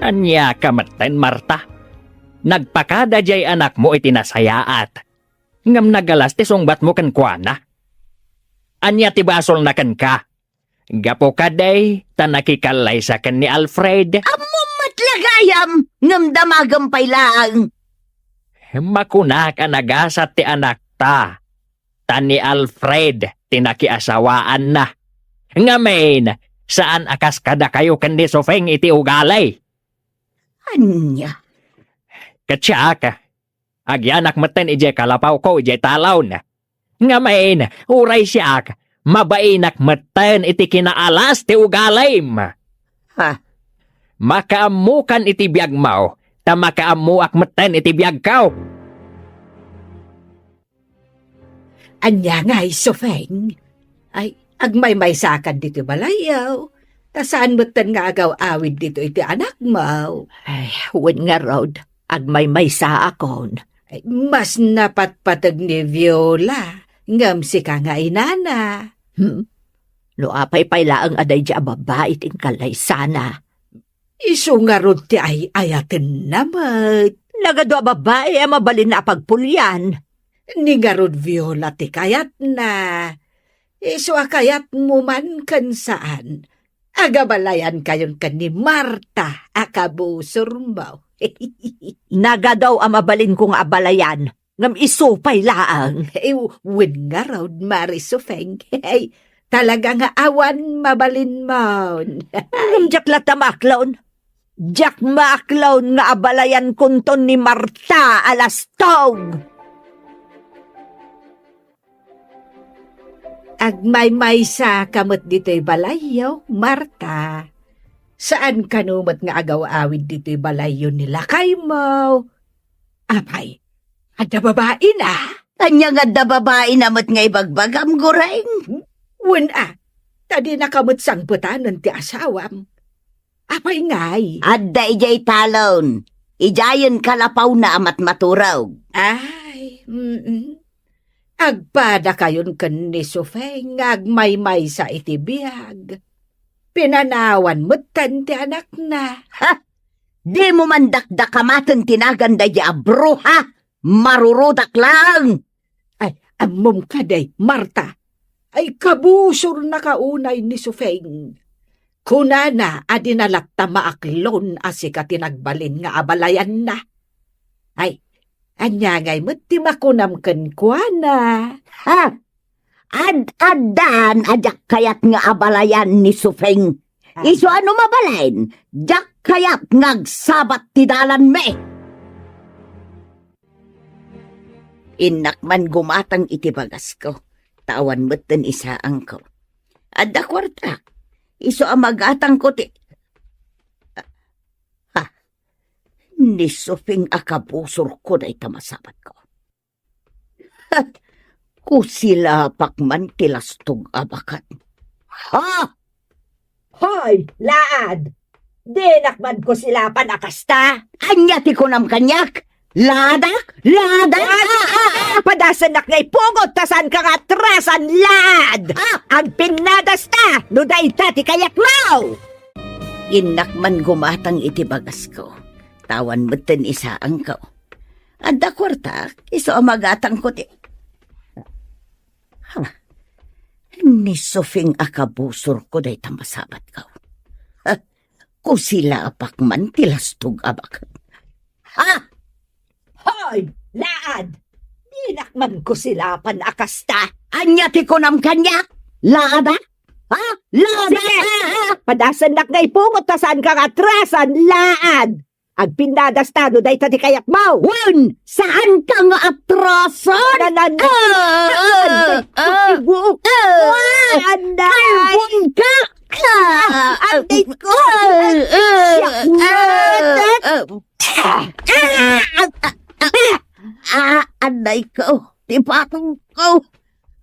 Ania ka metten, Marta? Nagpakada diay anakmo iti nasayaat, ngem nagalas ti sungbatmo kenkuana. Ania ti basolna kenka? Gapu kadi ta nakikallaysa ken ni Alfred? Ammom met la gayam, ngem damagem pay laeng. Makunak a nagasat ti anakta, ta ni Alfred ti nakiasawaanna. Ngamin, saan a kas kadakayo ken ni Sofeng iti ugali. Ania? Ket siak, agyanak metten idiay kalapawko idiay talon. Ngamin, uray siak, mabainak metten iti kinaalas ti ugalim. Ha? Makaammokan iti biagmo, ta makaammoak metten iti biagko. Ania ngay, Sufeng? Ay, agmaymaysakan ditoy balayyo. Ta saan metten nga agaw-awid ditoy ti anakmo. Ay, wen ngarud, agmaymaysaakon. Ay, mas napatpateg ni Viola, ngem sika nga inana. Hmm? No apay pay laeng a daydi a babbai ti inkallaysana. Isu ngarud ti ay-ayatenna met. Nagadu a babbai a mabalinna a pagpulian. Ni ngarud Viola ti kayatna. Isu a kayatmo man ken saan, agabalayankayon ken ni Marta a kabusormo. Nagadu a mabalinko nga abalayan, ngem isu pay laeng. Eh, wen ngarud, Mari Sufeng. Talaga nga awan mabalinmon. Ngem diak latta maaklon. Diak maaklon nga abalayankonton ni Marta a lastog. Agmaymaysa ka met ditoy balayyo, Marta. Saan kano met nga agaw-awid ditoy balayyo ni lakaymo? Apay, adda babaina? Ania nga adda babaina met nga ibagbagam, Goreng? Wen a, ta dinaka met sangpetanen ti asawam. Apay ngay? Adda idiay talon. Idiayen kalapawna a matmaturog. Ay, mm. Agpadakayon ken ni Sufeng nga agmaymaysa iti biag. Pinanawan metten ti anakna. Ha? Dimo man dakdakamaten ti nagan daydi a bruha? Marurudak laeng! Ay, ammom kadi, Marta? Ay, kabusornaka unay ni Sufeng. Kunana a dina latta maaklon a sika ti nagbalin nga abalayanna. Ay, ania ngay met ti makunam kenkuana? Ha? Ad-addan a diak kayat nga abalayan ni Sufeng. Ah. Isu a no mabalin, diak kayat nga agsabat ti dalanmi. Innak man gumatang iti bagasko, ta awan metten isaangko. Adda kuartak, isu a magatangko ti, ha, ni Sufeng a kabusorko dayta masabatko. Kusilapak man ti lastog a baket. Ha? Hoy, laad! Dinak man kusilapan a kasta? Ania ti kunam kaniak? Laadak? Laadak? Ah, ah, ah, ah! Padasennak nga ipugot ta saanka nga atrasan, laad! Ah! Agpinnadasta no dayta ti kayatmo! Innak man gumatang iti bagasko, ta awan metten isaangko. Adda kuartak, isu a magatangko ti, ha? Ni Sufeng a kabusorko dayta masabatko. Ha? Kusilapak man ti lastog a baket. Ha? Hoy, laad! Dinak man kusilapan a kasta. Ania ti kunam kaniak? Laadak? Ha? Laadak? Sige! Ah, ah! Padasennak nga ipugot ta saanka nga atrasan, laad! Agpinnadasta no dayta ti kayatmo. Wen, saanka nga atrasan? Nanan-, Ah, ah, Anday, ah, ah, ah. Anday. Kalbon ka! Ah, Anday ko! Ah, ah, Siak ah, na. Ah, ah, ah, ah, ah, Anday ko! Ti patong ko!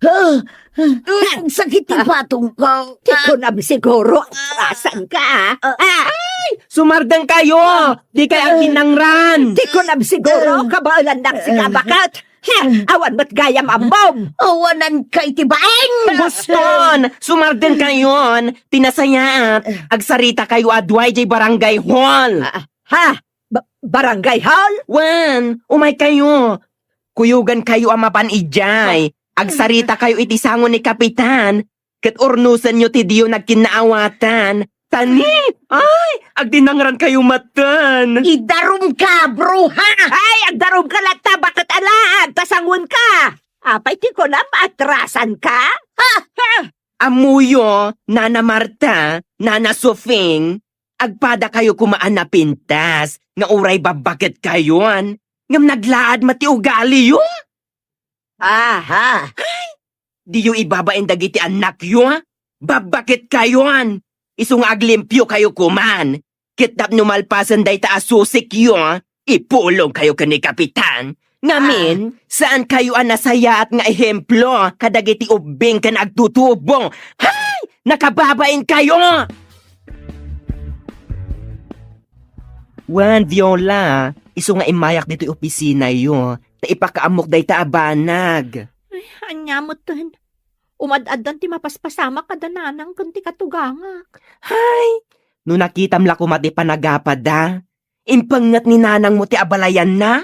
Ah, ah, sakit ti patong ko! Ti kunam siguro, atrasan ka, ah. Ah. Ay! Sumardeng kayo! Di kayo agkinangran! Ti kunam siguro, kabaelannak sika, baket! He, awan met gayam ammom! Awanan kay ti baeng! Boston! Sumardeng kayon! Ti nasayaat, agsarita kayo a dua idiay barangay hall! Ah, ha? Ba-, barangay hall? Wen, umay kayo! Kuyogan kayo a mapan idiay! Agsarita kayo iti sango ni Kapitan! Ket urnosenyo ti diyo nagkinnaawatan. Tani? Ay, agdinangran kayo maten. Idarum ka, bruha! Ay, agdarum ka latta, baket alaad, ta sangoen ka! Apay ti kunam, atrasan ka? Ha? Ha? Ammoyo, Nana Marta, Nana Sufing, agpadakayo koma a napintas nga uray babbaketkayon, ngem naglaad met ti ugaliyo. Aha! Diyo ibabain dagiti annakyo? Babbaketkayon! Isu nga aglimpiokayo koman. Ket tapno malpasen dayta a susikyo, ipulongkayo ken ni Kapitan. Ngamin, Ah. saankayo a nasayaat nga ehemplo kadagiti ubbing ken agtutubo. Hay! Nakababainkayo! Wen, Viola, isu nga immayak ditoy opisinayo, ta ipakaammok dayta a banag. Ay, ania metten? Umad-addan ti mapaspasamak kada nanang ken ti katugangak. Hay! No nakitam la koma ti panagapada, impengnget ni nanangmo ti abalayanna?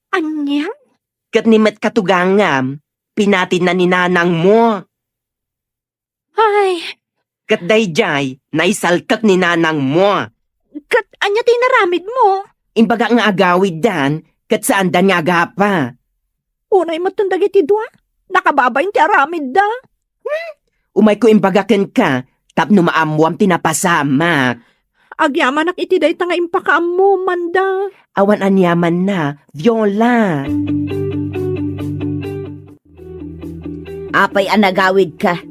Ania? Ket ni met katugangam, pinatinna ni nanangmo. Ay! Ket daydiay, naisaltek ni nanangmo. Ket ania ti inaramidmo? Imbagak nga agawiddan, ket saandan nga agapa. Unay metten dagiti dua, nakababain ti aramidda. Hmm? Umayko imbaga kenka, tapno maammoam ti napasamak. Agyamanak iti dayta nga impakaammomanda. Awan aniamanna, Viola. Apay a nagawidka?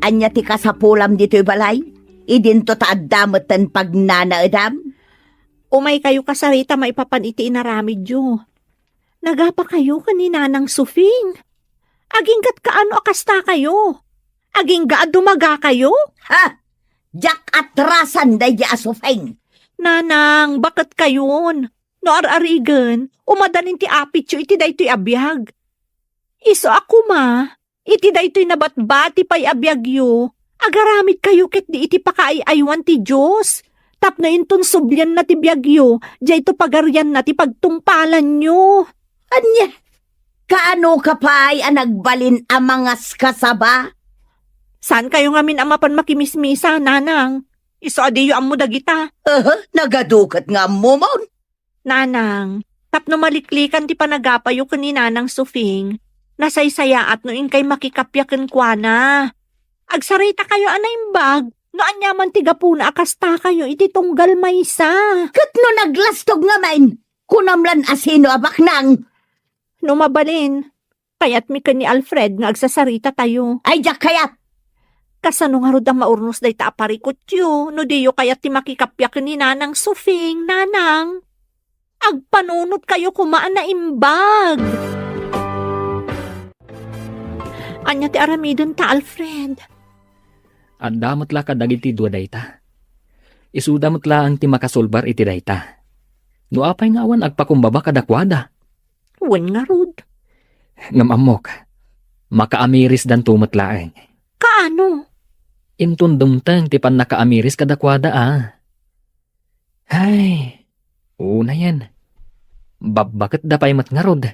Ania ti kasapulam ditoy balay? Idinto ta adda metten pagnanaedam? Umaykayo kasarita maipapan iti inaramidyo. Nagapakayo ken ni Nanang Sufing. Agingga't kaano a kastakayo? Agingga a dumagakayo? Ha? Diak atrasan daydi a Sufing. Nanang, baketkayon. No ar-arigen, umadanin ti apityo iti daytoy a biag. Isu a koma, iti daytoy nabatbati pay a biagyo, agaramidkayo ketdi iti pakaay-aywan ti Dios, tapno inton sublianna ti biagyo, dayto pagarianna ti pagtungpalanyo. Ania? Kaano ka pay a nagbalin a mangaskasaba? Saankayo ngamin a mapan makimismisa, Nanang. Isu a diyo ammo dagita. Aha, nagaduket nga ammomon. Nanang, tapno maliklikan ti panagapayo ken ni Nanang Sufing, nasaysayaat no inkay makikappia kenkuana. Agsaritakayo a naimbag no aniaman ti gapuna a kastakayo iti tunggal maysa. Ket no naglastog ngamin, kunam lan a sino a baknang. No mabalin, kayatmi ken ni Alfred nga agsasaritatayo. Ay, diak kayat! Kasano ngarud a maurnos dayta a parikutyo no diyo kayat ti makikappia ken ni Nanang Sufing, Nanang? Agpanunotkayo koma a naimbag! Ania ti aramidenta, Alfred? Adda met la kadagiti dua dayta. Isuda met laeng ti makasulbar iti dayta. No apay nga awan agpakumbaba kadakuada? Wen ngarud. Ngem ammok, makaamirisdanto met laeng. Kaano? Inton dumteng ti pannakaamiris kadakuada a. Hay, unayen. Babbaketda pay met ngarud.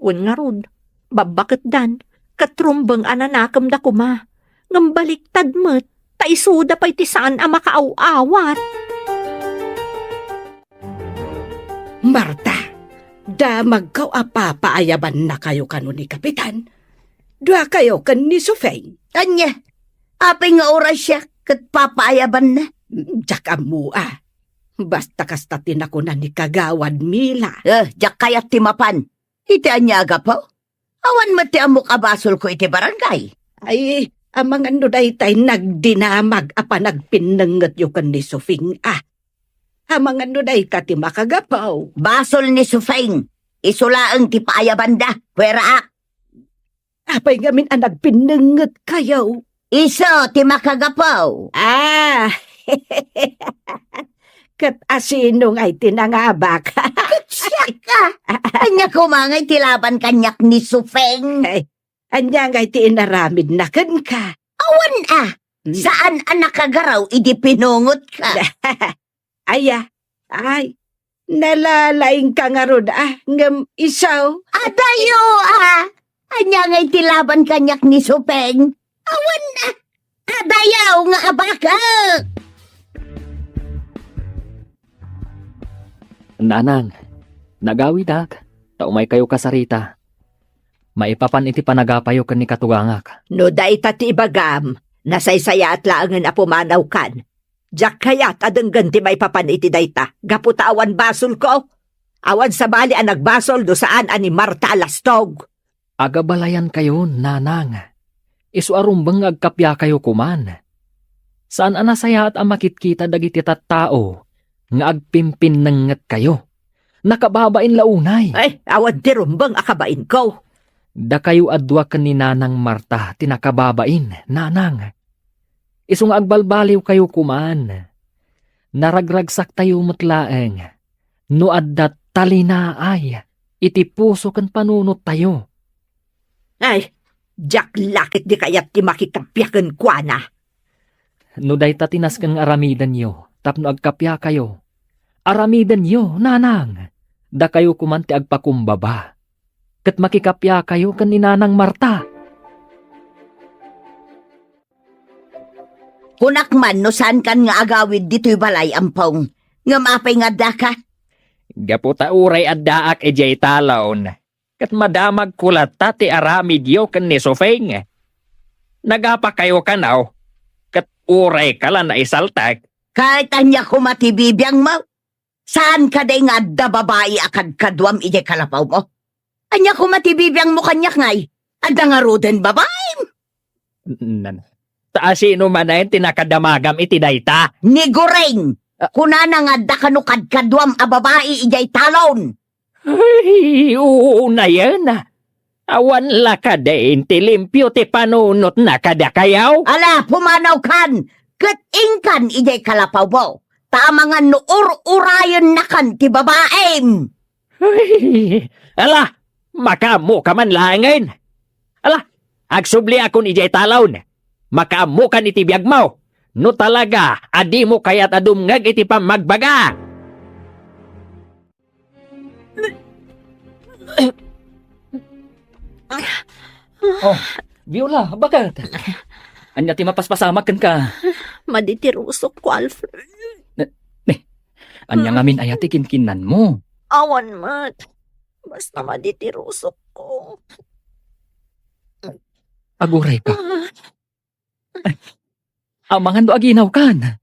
Wen ngarud, babbaketdan, ket rumbeng a nanakemda koma. Ngem baliktad met, ta isuda pay ti saan a makaaw-awat. Marta, damagko a papaayabannakayo kano ni Kapitan. Duakayo ken ni Sufeng. Ania? Apay nga oras siak ket papaayabanna? Diak ammo a. Basta kasta ti nakuna ni Kagawad Mila. Eh, diak kayat ti mapan. Iti ania a gapu? Awan met ti ammok a basolko iti barangay. Ay, amangan no daytay nagdinamag a panagpinnengetyo ken ni Sufing a. Amangan no dayta ti makagapu. Basol ni Sufing. Isu laeng ti paayabanda. Kueraak. Apay ngamin a nagpinnengetkayo? Isu ti makagapu. Ah. Ket asino ngay ti nangabak? Siak a! Ania koma ngay ti laban kaniak ni Sufeng? Ay, ania ngay ti inaramidna kenka? Awan a! Hmm. Saan a nakagaraw idi pinungotka? Aya, ay, nalalaingka ngarud a, ngem isu? Adayo a! Ania ngay ti laban kaniak ni Sufeng? Awan a! Adayaw nga abaka! Nanang, nagawidak, ta umaykayo kasarita. Maipapan iti panagapayo ken ni katugangak. No dayta ti ibagam, nasaysayaat laengen a pumanawkan. Diak kayat a denggen ti maipapan iti dayta, gapu ta awan basolko. Awan sabali a nagbasol no saan a ni Marta a lastog. Agabalayankayon, nanang. Isu a rumbeng nga agkapiakayo koman. Saan a nasayaat a makitkita dagiti tattao nga agpimpinnengetkayo. Nakababain la unay. Ay, awan ti rumbeng a kabainko. Dakayo a dua ken ni Nanang Marta ti nakababain, nanang. Isu nga agbalbaliwkayo koman. Naragragsaktayo met laeng no adda talinaay iti puso ken panunottayo. Ay, diak la ketdi kayat ti makikappia kenkuana. No dayta ti nasken nga aramidenyo tapno agkappiakayo, aramidenyo, nanang. Dakayo koman ti agpakumbaba. Ket makikappiakayo ken ni Nanang Marta. Kunak man no saankan nga agawid ditoy balay, Ampong. Ngem apay nga addaka? Gapu ta uray addaak idiay talon, ket madamagko latta ti aramidyo ken ni Sufeng. Nagapakayo kano, ket urayka la naisaltek. Ket ania koma ti bibiangmo? Saan kadi nga adda babai a kadkaduam idiay kalapawmo? Ania koma ti bibiangmo kaniak ngay? Adda ngaruden babaim? Nan, ta asino manen ti nakadamagam iti dayta? Ni Goreng! Ah. Kunana nga adda kano kadkaduam a babai idiay talon. Ay, unayen. Awan la kadin ti limpio ti panunotna kadakayo? Ala, pumanawkan, ket inkan idiay kalapawmo, ta amangan no ur-urayennakan ti babaim. Ay, ala, makaammoka man laengen. Ala, agsubliakon idiay talon. Makaammokan iti biagmo. No talaga a dimo kayat a dumngeg iti pammagbaga. Oh, Viola, baket? Ania ti mapaspasamak kenka? Madi ti rusokko, Alfred. Ne, ne, ania ngamin aya ti kinkinnanmo? Awan met. Basta madi ti rusokko. Agurayka. Ah. Amangan no aginawkan.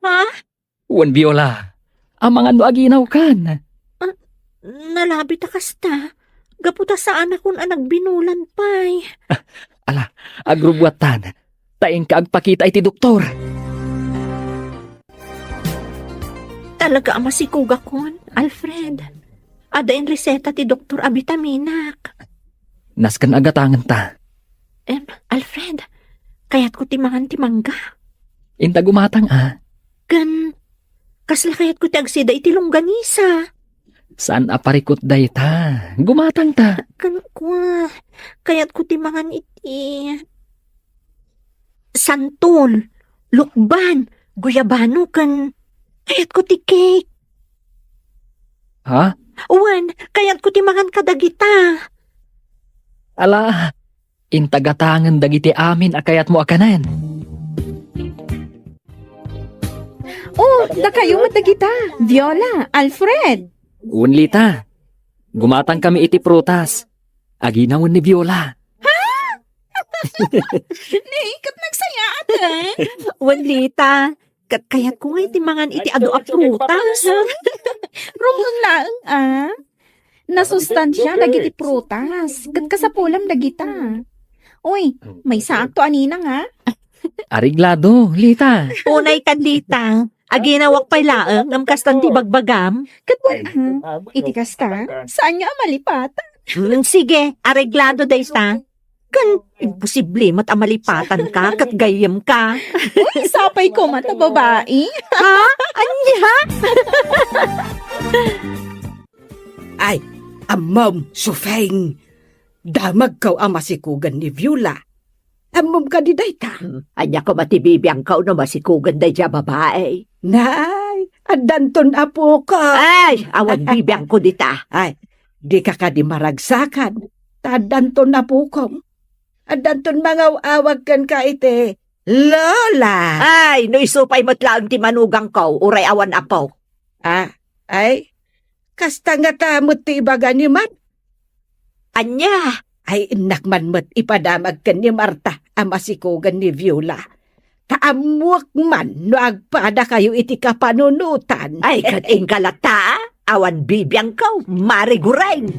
Ha? Wen, Viola. Amangan no aginawkan. Ah, nalabi ta kasta. Gapu ta saanakon a nagbinulan pay. Ah, ala, agrubbuattan. Ta inka agpakita iti doktor. Talaga a masikogakon, Alfred. Adda inreseta ti doktor a bitaminak. Nasken a gatangenta. Em, Alfred, kayatko ti mangan ti mangga. Inta gumatang a. Ken, kasla kayatko ti agsida iti longganisa. Saan a parikut dayta. Gumatangta. Ken kua, kayatko ti mangan iti santol, lukban, guyabano, ken kayatko ti cake. Ha? Wen, kayatko ti mangan kadagita. Ala, inta gatangen dagiti amin a kayatmo a kanen. Oh, dakayo met dagita. Viola, Alfred. Wen, Lita. Gumatangkami iti prutas. Aginawen ni Viola. Ha? Ni, ket nagsayaaten. Wen, Lita. Ket kayatko nga iti mangan iti adu a prutas. Rumbeng laeng a. Nasustansia dagiti prutas. Ket kasapulam dagita. Uy, maysaakto a ninang a. Areglado, Lita. Unay kan, Lita. Aginawak pay laeng, ngem kastan ti bagbagam. Ket wen, ah, iti kasta, saanyo a malipatan. Hmm, sige, areglado dayta. Ken, imposible met a malipatanka ket gayyemka. Uy, sapay koma ta babai. Ha? Ania? Ay, ammom, Sufeng. Damagko a masikogen ni Viola. Ammom kadi dayta? Hmm, ania koma ti bibiangko no masikogen daydiay a babai? Nay, addanton apokom. Ay, awan bibiangko dita. Ay, dika kadi maragsakan, ta addanton apokom. Addanton mangaw-awag kenka iti Lola. Ay, no isu pay met laeng ti manugangko, uray awan apo. Ah, ay, kasta ngata met ti ibaga ni Mar-, Ania? Ay, innak man met ipadamag ken ni Marta a masikogen ni Viola. ta ammoak man no agpadakayo iti kapanunotan. Ay, ket inka latta, awan bibiangko, Mari Gureng.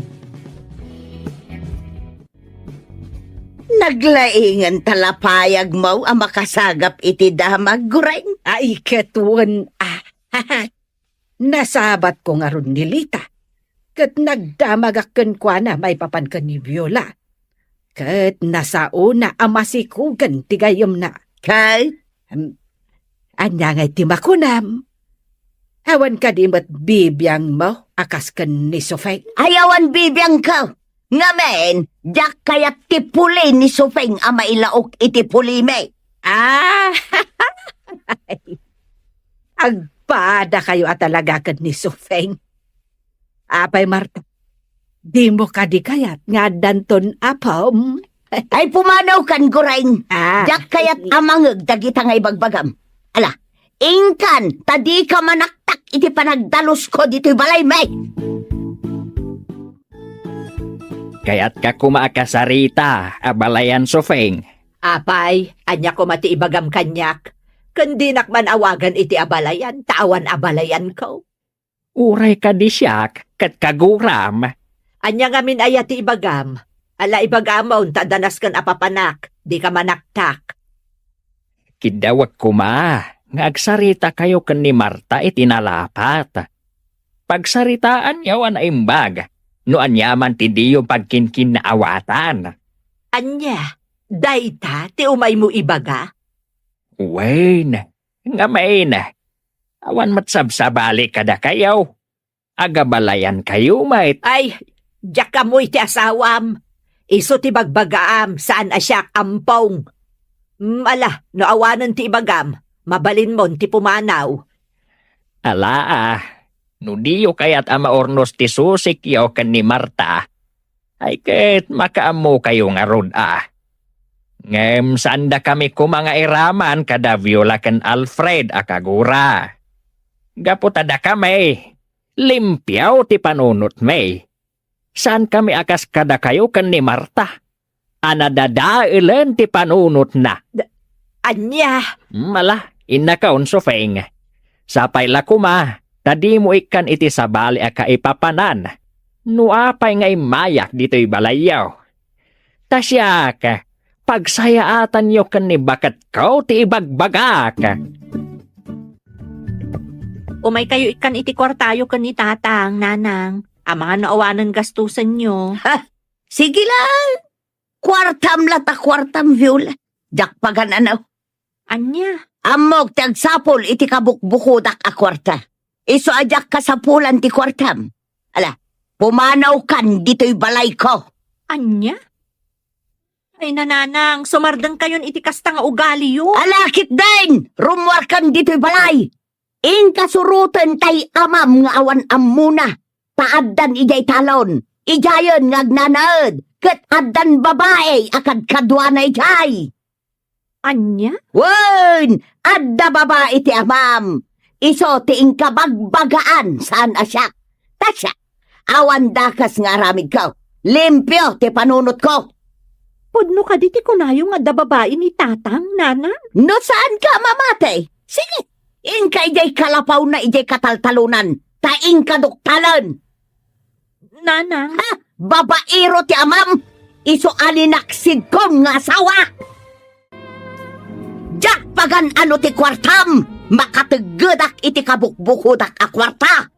Naglaingan ta la payagmo a makasagap iti damag, Gureng. Ay, ket wen, ah, nasabatko ngarud ni Lita, ket nagdamagak kenkuana maipapan ken ni Viola. Ket nasaona a masikugen ti gayyemna. Ket? Em, ania ngay ti makunam? Awan kadi met bibiangmo a kas ken ni Sofeng? Ay, awan bibiangko. Ngamin, diak kayat ti puli ni Sofeng a mailaok iti pulimi. Ah! Agpadakayo a talaga ken ni Sofeng. Apay, Marta, dimo kadi kayat nga addanton apom? Ay, pumanawkan, Gureng. Ah. Diak kayat a mangeg dagita nga ibagbagam. Ala, inkan, ta dika manaktak iti panagdalusko ditoy balaymi. Kayatka koma a kasarita, abalayan Sofeng. Apay, ania koma ti ibagam kaniak? Ken dinak man awagan iti abalayan, ta awan abalayanko. Uray kadi siak ket kaguram. Ania ngamin aya ti ibagam? Ala, ibagamon ta adda nasken a papanak, dika manaktak. Kiddawek koma nga agsaritakayo ken ni Marta iti nalapat. Pagsaritaanyo a naimbag no aniaman ti diyo pagkinkinnaawatan. Ania, dayta ti umaymo ibaga? Wen, ngamin, awan met sabsabali kadakayo. Agabalayankayo met. Ay, diak ammo iti asawam. Isu ti bagbagaam, saan a siak, ampong. Mm, ala, no awanen ti ibagam, mabalinmon ti pumanaw. Ala, ah, no diyo kayat a maurnos ti susikyo ken ni Marta, ay ket makaammokayo ngarud a. Ngem saandakami koma nga iraman kada Viola ken Alfred a kagura. Gapu ta dakami, limpio ti panunotmi. Saankami a kas kadakayo ken ni Marta, a nadadaelen ti panunotna. Da-, ania? Hmm, ala, innakon, Sofeng. Sapay la koma, ta dimo ikkan iti sabali a kaipapanan. No apay nga immayak ditoy balayyo. Ta siak, pagsayaatanyo ken ni baketko ti ibagbagak. Umaykayo ikkan iti kuartayo ken ni Tatang, Nanang. Amangan no awanen gastusenyo. Ha? Sige lang. Kuartam la ta kuartam, Viola. Diak pagan-ano. Ania? Ammok ti agsapul iti kabukbukodak a kuarta. Isu a diak kasapulan ti kuartam. Ala, pumanawkan ditoy balayko. Ania? Ay, Nanang, sumardengkayon iti kasta nga ugaliyo. Ala, ketdin! Rummuarkan ditoy balay! Inkasuroten tay amam nga awan ammona, ta addan idiay talon, idiayen nga agnanaed, ket addan babai a kadkaduana idiay. Ania? Wen, adda babai ti amam. Isu ti inkabagbagaan, saan a siak. Ta siak, awan dakes nga aramidko. Limpio ti panunotko. Pudno kadi ti kunayo nga adda babai ni Tatang, Nanang? No saanka a mamati, sige, inka idiay kalapawna idiay kataltalonan, ta inka duktalen. Nanang. Ha? Babairo ti amam? Isu a linaksidkon nga asawa? Diak pagan-ano ti kuartam? Makateggedak iti kabukbukodak a kuarta.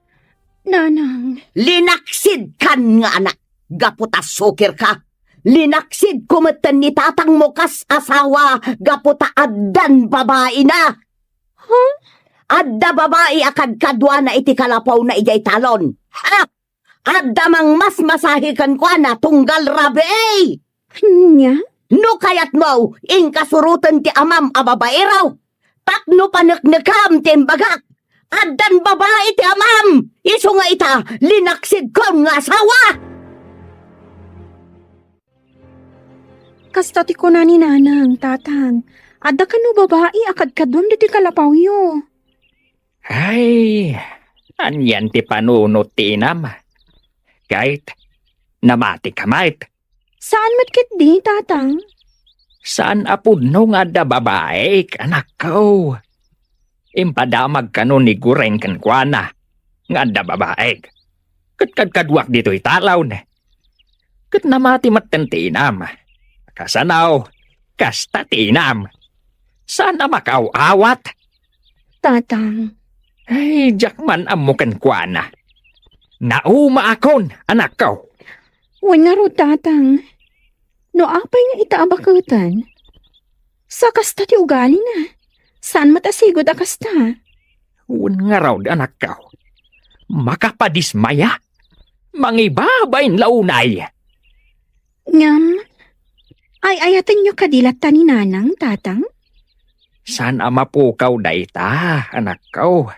Nanang. Linaksidkan nga anak, gapu ta sukirka. Linaksidko metten ni tatangmo kas asawa, gapu ta addan babaina. Huh? Adda babai a kadkaduana iti kalapawna idiay talon. Ha? Adda mangmasmasahi kenkuana tunggal rabii. Ania? No kayatmo, inkasuroten ti amam a babairo. Tapno paneknekam ti imbagak. Addan babai ti amam. Isu nga ita, linaksidkon nga asawa. Kasta ti kuna ni Nanang, Tatang, adda kano babai a kadkaduam ditoy kalapawyo. Ay, anian ti panunot ti inam? Ket, namati ka met? Saan met ketdi, Tatang? Saan a pudno nga adda babaek, anakko. Impadamag kano ni Gureng kenkuana nga adda babaek. Ket kadkaduak ditoy talawna. Ket namati metten ti inam. Kasano, kasta ti inam. Saan a makaaw-awat. Tatang. Ay, diak man ammo kenkuana. Naumaakon, anakko. Wen ngarud, Tatang. No apay nga ita a baketen, sa kasta ti ugalina. Saan met a sigud a kasta. Wen ngarud, anakko. Makapadismaya. Mangibabain la unay. Ngem, ay-ayatenyo kadi latta ni Nanang, Tatang? Saan a mapukaw dayta, anakko.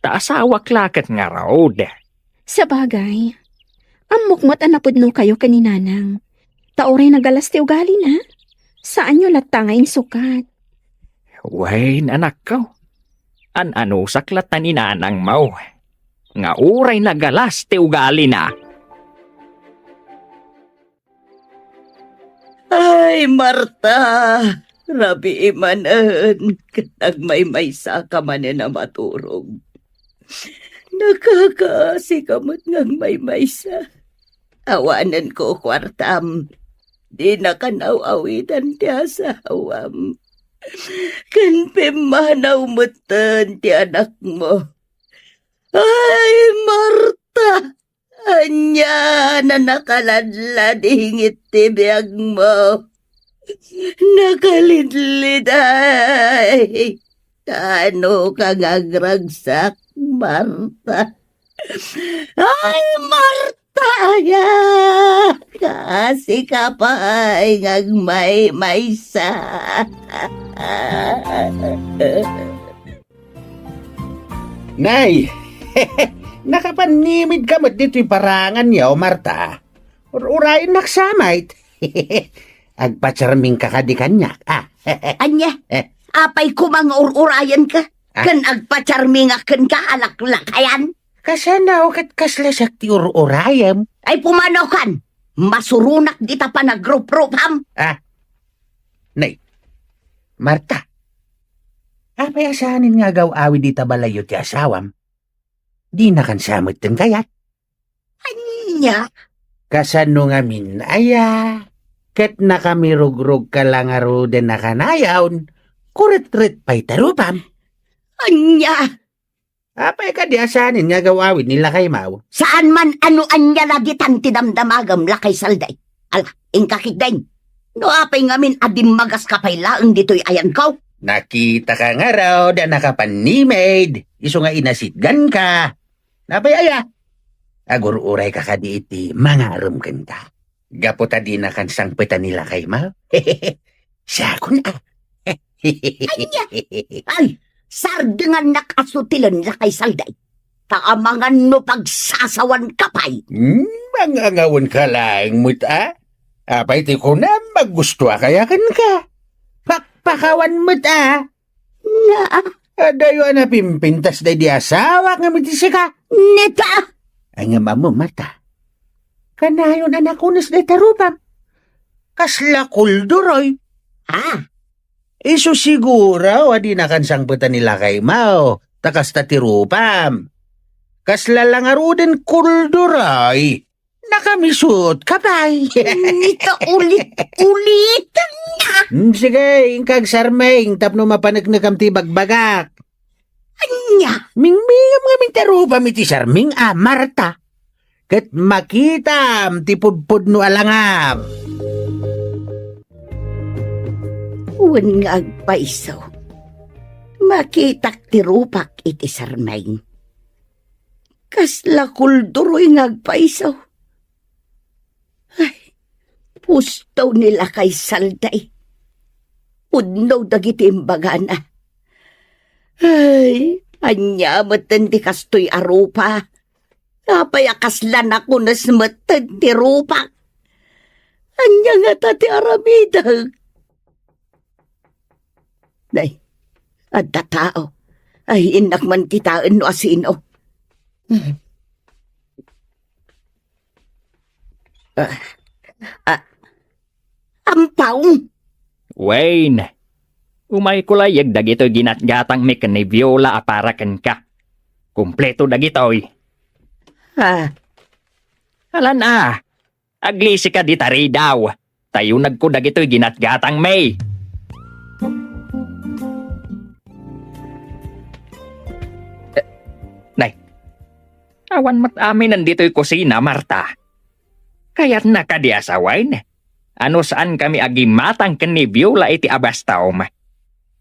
Ta asawak la ket ngarud. Sabagay, ammok met a napudnokayo ken ni Nanang. Ta uray nagalas ti ugalina, saanyo latta nga insukat. Wen, anakko. An-anusak latta ni Nanangmo nga uray nagalas ti ugalina. Ay, Marta, rabii manen, ket nagmaymaysaka manen a maturog. Nakakaasika met nga agmaymaysa. Awanen kukuartam, dinaka naaw-awidan ti asawam. Ken pimmanaw metten ti anakmo. Ay, Marta! Ania, nakaladladingit ti biagmo. Nakalidliday. Kaanoka nga agragsak, Marta? Ay, Marta, aya! Kaasika pay nga agmaymaysa. Nay, nakapannimidka met ditoy paranganyo, Marta. Ur-urayennak sa met. Agpacharmingka kadi kaniak, a? Ania? Eh. Apay koma nga ur-urayenka? Ah? Ken agpacharmingak kenka a laklakayan? Kasano ket kasla siak ti ur-urayem? Ay, pumanokan! Masuronak dita panagruprupam! Ah? Nay, Marta, apay a saanen nga agaw-awid ita balayyo ti asawam? Dinakan sa metten kayat? Ania? Kasano ngamin aya? Ket nakamirugrugka la ngaruden a kanayon, kuretret pay ti rupam. Ania? Apay kadi a saanen nga agaw-awid ni lakaymaw? Saan man a no ania la ditan ti damdamagem, lakay Salday. Ala, inka ketdin. No apay ngamin a dimmagaska pay laeng ditoy ayanko? Nakitaka ngarud a nakapannimid, isu nga inasitganka. Napay aya? Agur-urayka kadi iti mangarem kenka. Gapu ta dinakan sangpetan ni lakaymaw? Siakon a. Ania? Ay, sardengannak a sutilen, lakay Salday. Ta amangan no pagsasawanka pay. Hmm, mangangawenka laeng met a? Apay ti kunam, aggustoak aya kenka? Pakpakawan met a. Nga. Adayo a napimpintas daydi asawak ngem iti sika. Neta! Ay, ngem ammo, Marta. Kanayon a nakunes dayta rupam. Kasla kulduroy. Ha? Isu siguro a dinakan sangpetan ni lakaymaw, ta kasta ti rupam. Kasla la ngaruden kulduroy. Nakamisuotka pay. Nita, ulit-ulitan na. Hmm, sige, inka agsarming tapno mapaneknekam ti bagbagak. Ania? Mingmingam ngamin ti rupam iti sarming a, Marta. Ket makitam ti pudpudno a langam. Wen nga agpayso, makitak ti rupak iti sarming. Kasla kulduroy nga agpayso. Ay, pusto ni lakay Salday. Pudno dagiti imbagana. Ay, ania metten ti kastoy a rupa? Apay a kasla nakunes metten ti rupak? Ania ngata ti aramidek? Nay, adda tao. Ay, innak man kitaen no asino. Ah, ah, Ampaw! Wen, umayko layag dagitoy ginatgatangmi ken ni Viola a para kenka. Kompleto dagitoy. Ah. Alan a, aglisika dita ridaw. Tayunagko dagitoy ginatgatangmi. Eh, nay, awan met aminen ditoy kusina, Marta. Kayatna kadi a sawen? A no saankami a gimmatang ken ni Viola iti abastawm,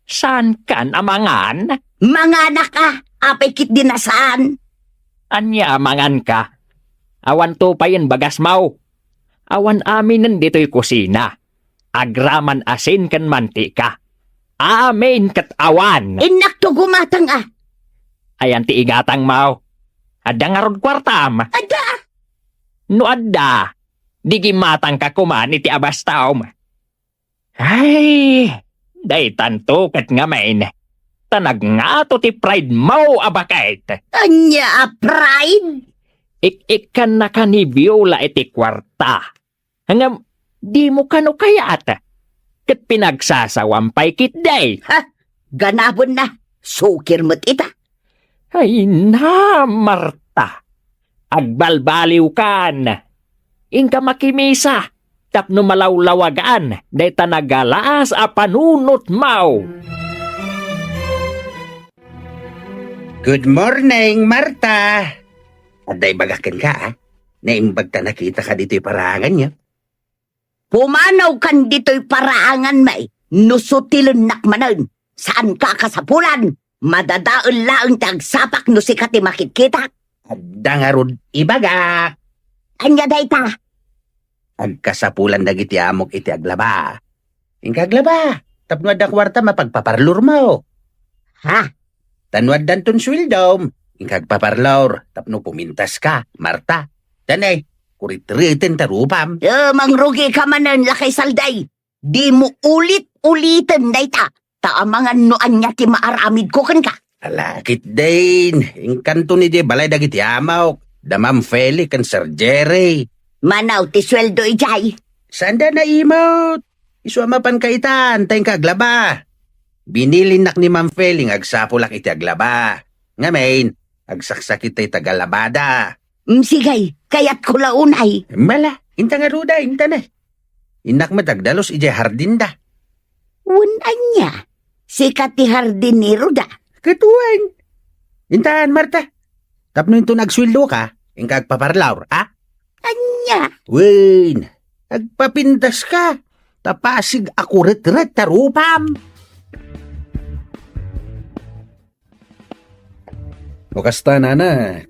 saankan a mangan? Manganak a, apay ketdi a saan? Ania a manganka? Awanto payen bagasmo. Awan aminen ditoy kusina. Agraman asin ken mantika. Amin ket awan. Innakto gumatang a. Ayan ti igatangmo. Adda ngarud kuartam? Adda. No adda, di gimmatangka koman iti abastawm. Ay, daytanto ket ngamin. Ta nagngato ti pridemo a baket. Ania a pride? Ik-ikkannaka ni Viola iti kuarta. Ngem, dimo kano kayat? Ket pinagsasawam pay ketdi. Ha? Ganabenna, sukir met ita. Ay na, Marta. Agbalbaliwkan. Inka makimisa tapno malawlawagan dayta nagalaas a panunotmo. Good morning, Marta. Adda ibagak kenka, a. Naimbag ta nakitaka ditoy paraanganyo. Pumanawkan ditoy paraanganmi, no sutilennak manen. Saanka a kasapulan. Madadael laeng ti agsapak no sika ti makitkitak. Adda ngarud ibagak. Ania dayta? Agkasapulan dagiti amok iti aglaba. Inka aglaba, tapno adda kuarta mapagpaparlormo. Ha? Ta no addanton sueldom, inka agpaparlor tapno pumintaska, Marta. Danay, kuretreten ta rupam. Eh, mangrugika manen, lakay Salday. Dimo ulit-uliten dayta. Ta amangan no ania ti maaramidko kenka. Ala, ketdin, inkanto idiay balay dagiti amok, da Ma'am Feli ken Sir Jerry. Manaw ti sueldo idiay? Saanda naimut. Isu a mapanka itan, ta inka aglaba. Binilinnak ni Ma'am Feli nga agsapulak iti aglaba. Ngamin, agsaksakit ta iti aglabada. Mm, sige, kayatko la unay. Mala, inta ngarud, inta na. Innak met agdalus idiay hardinda. Wen ania? Sika ti hardinero da? Ket wen. Intan, Marta. Tapno inton agsueldoka, inka agpaparlor, a? Ania? Wen, agpapintaska. Ta pasig a kuretret ta rupam. No kasta, nana,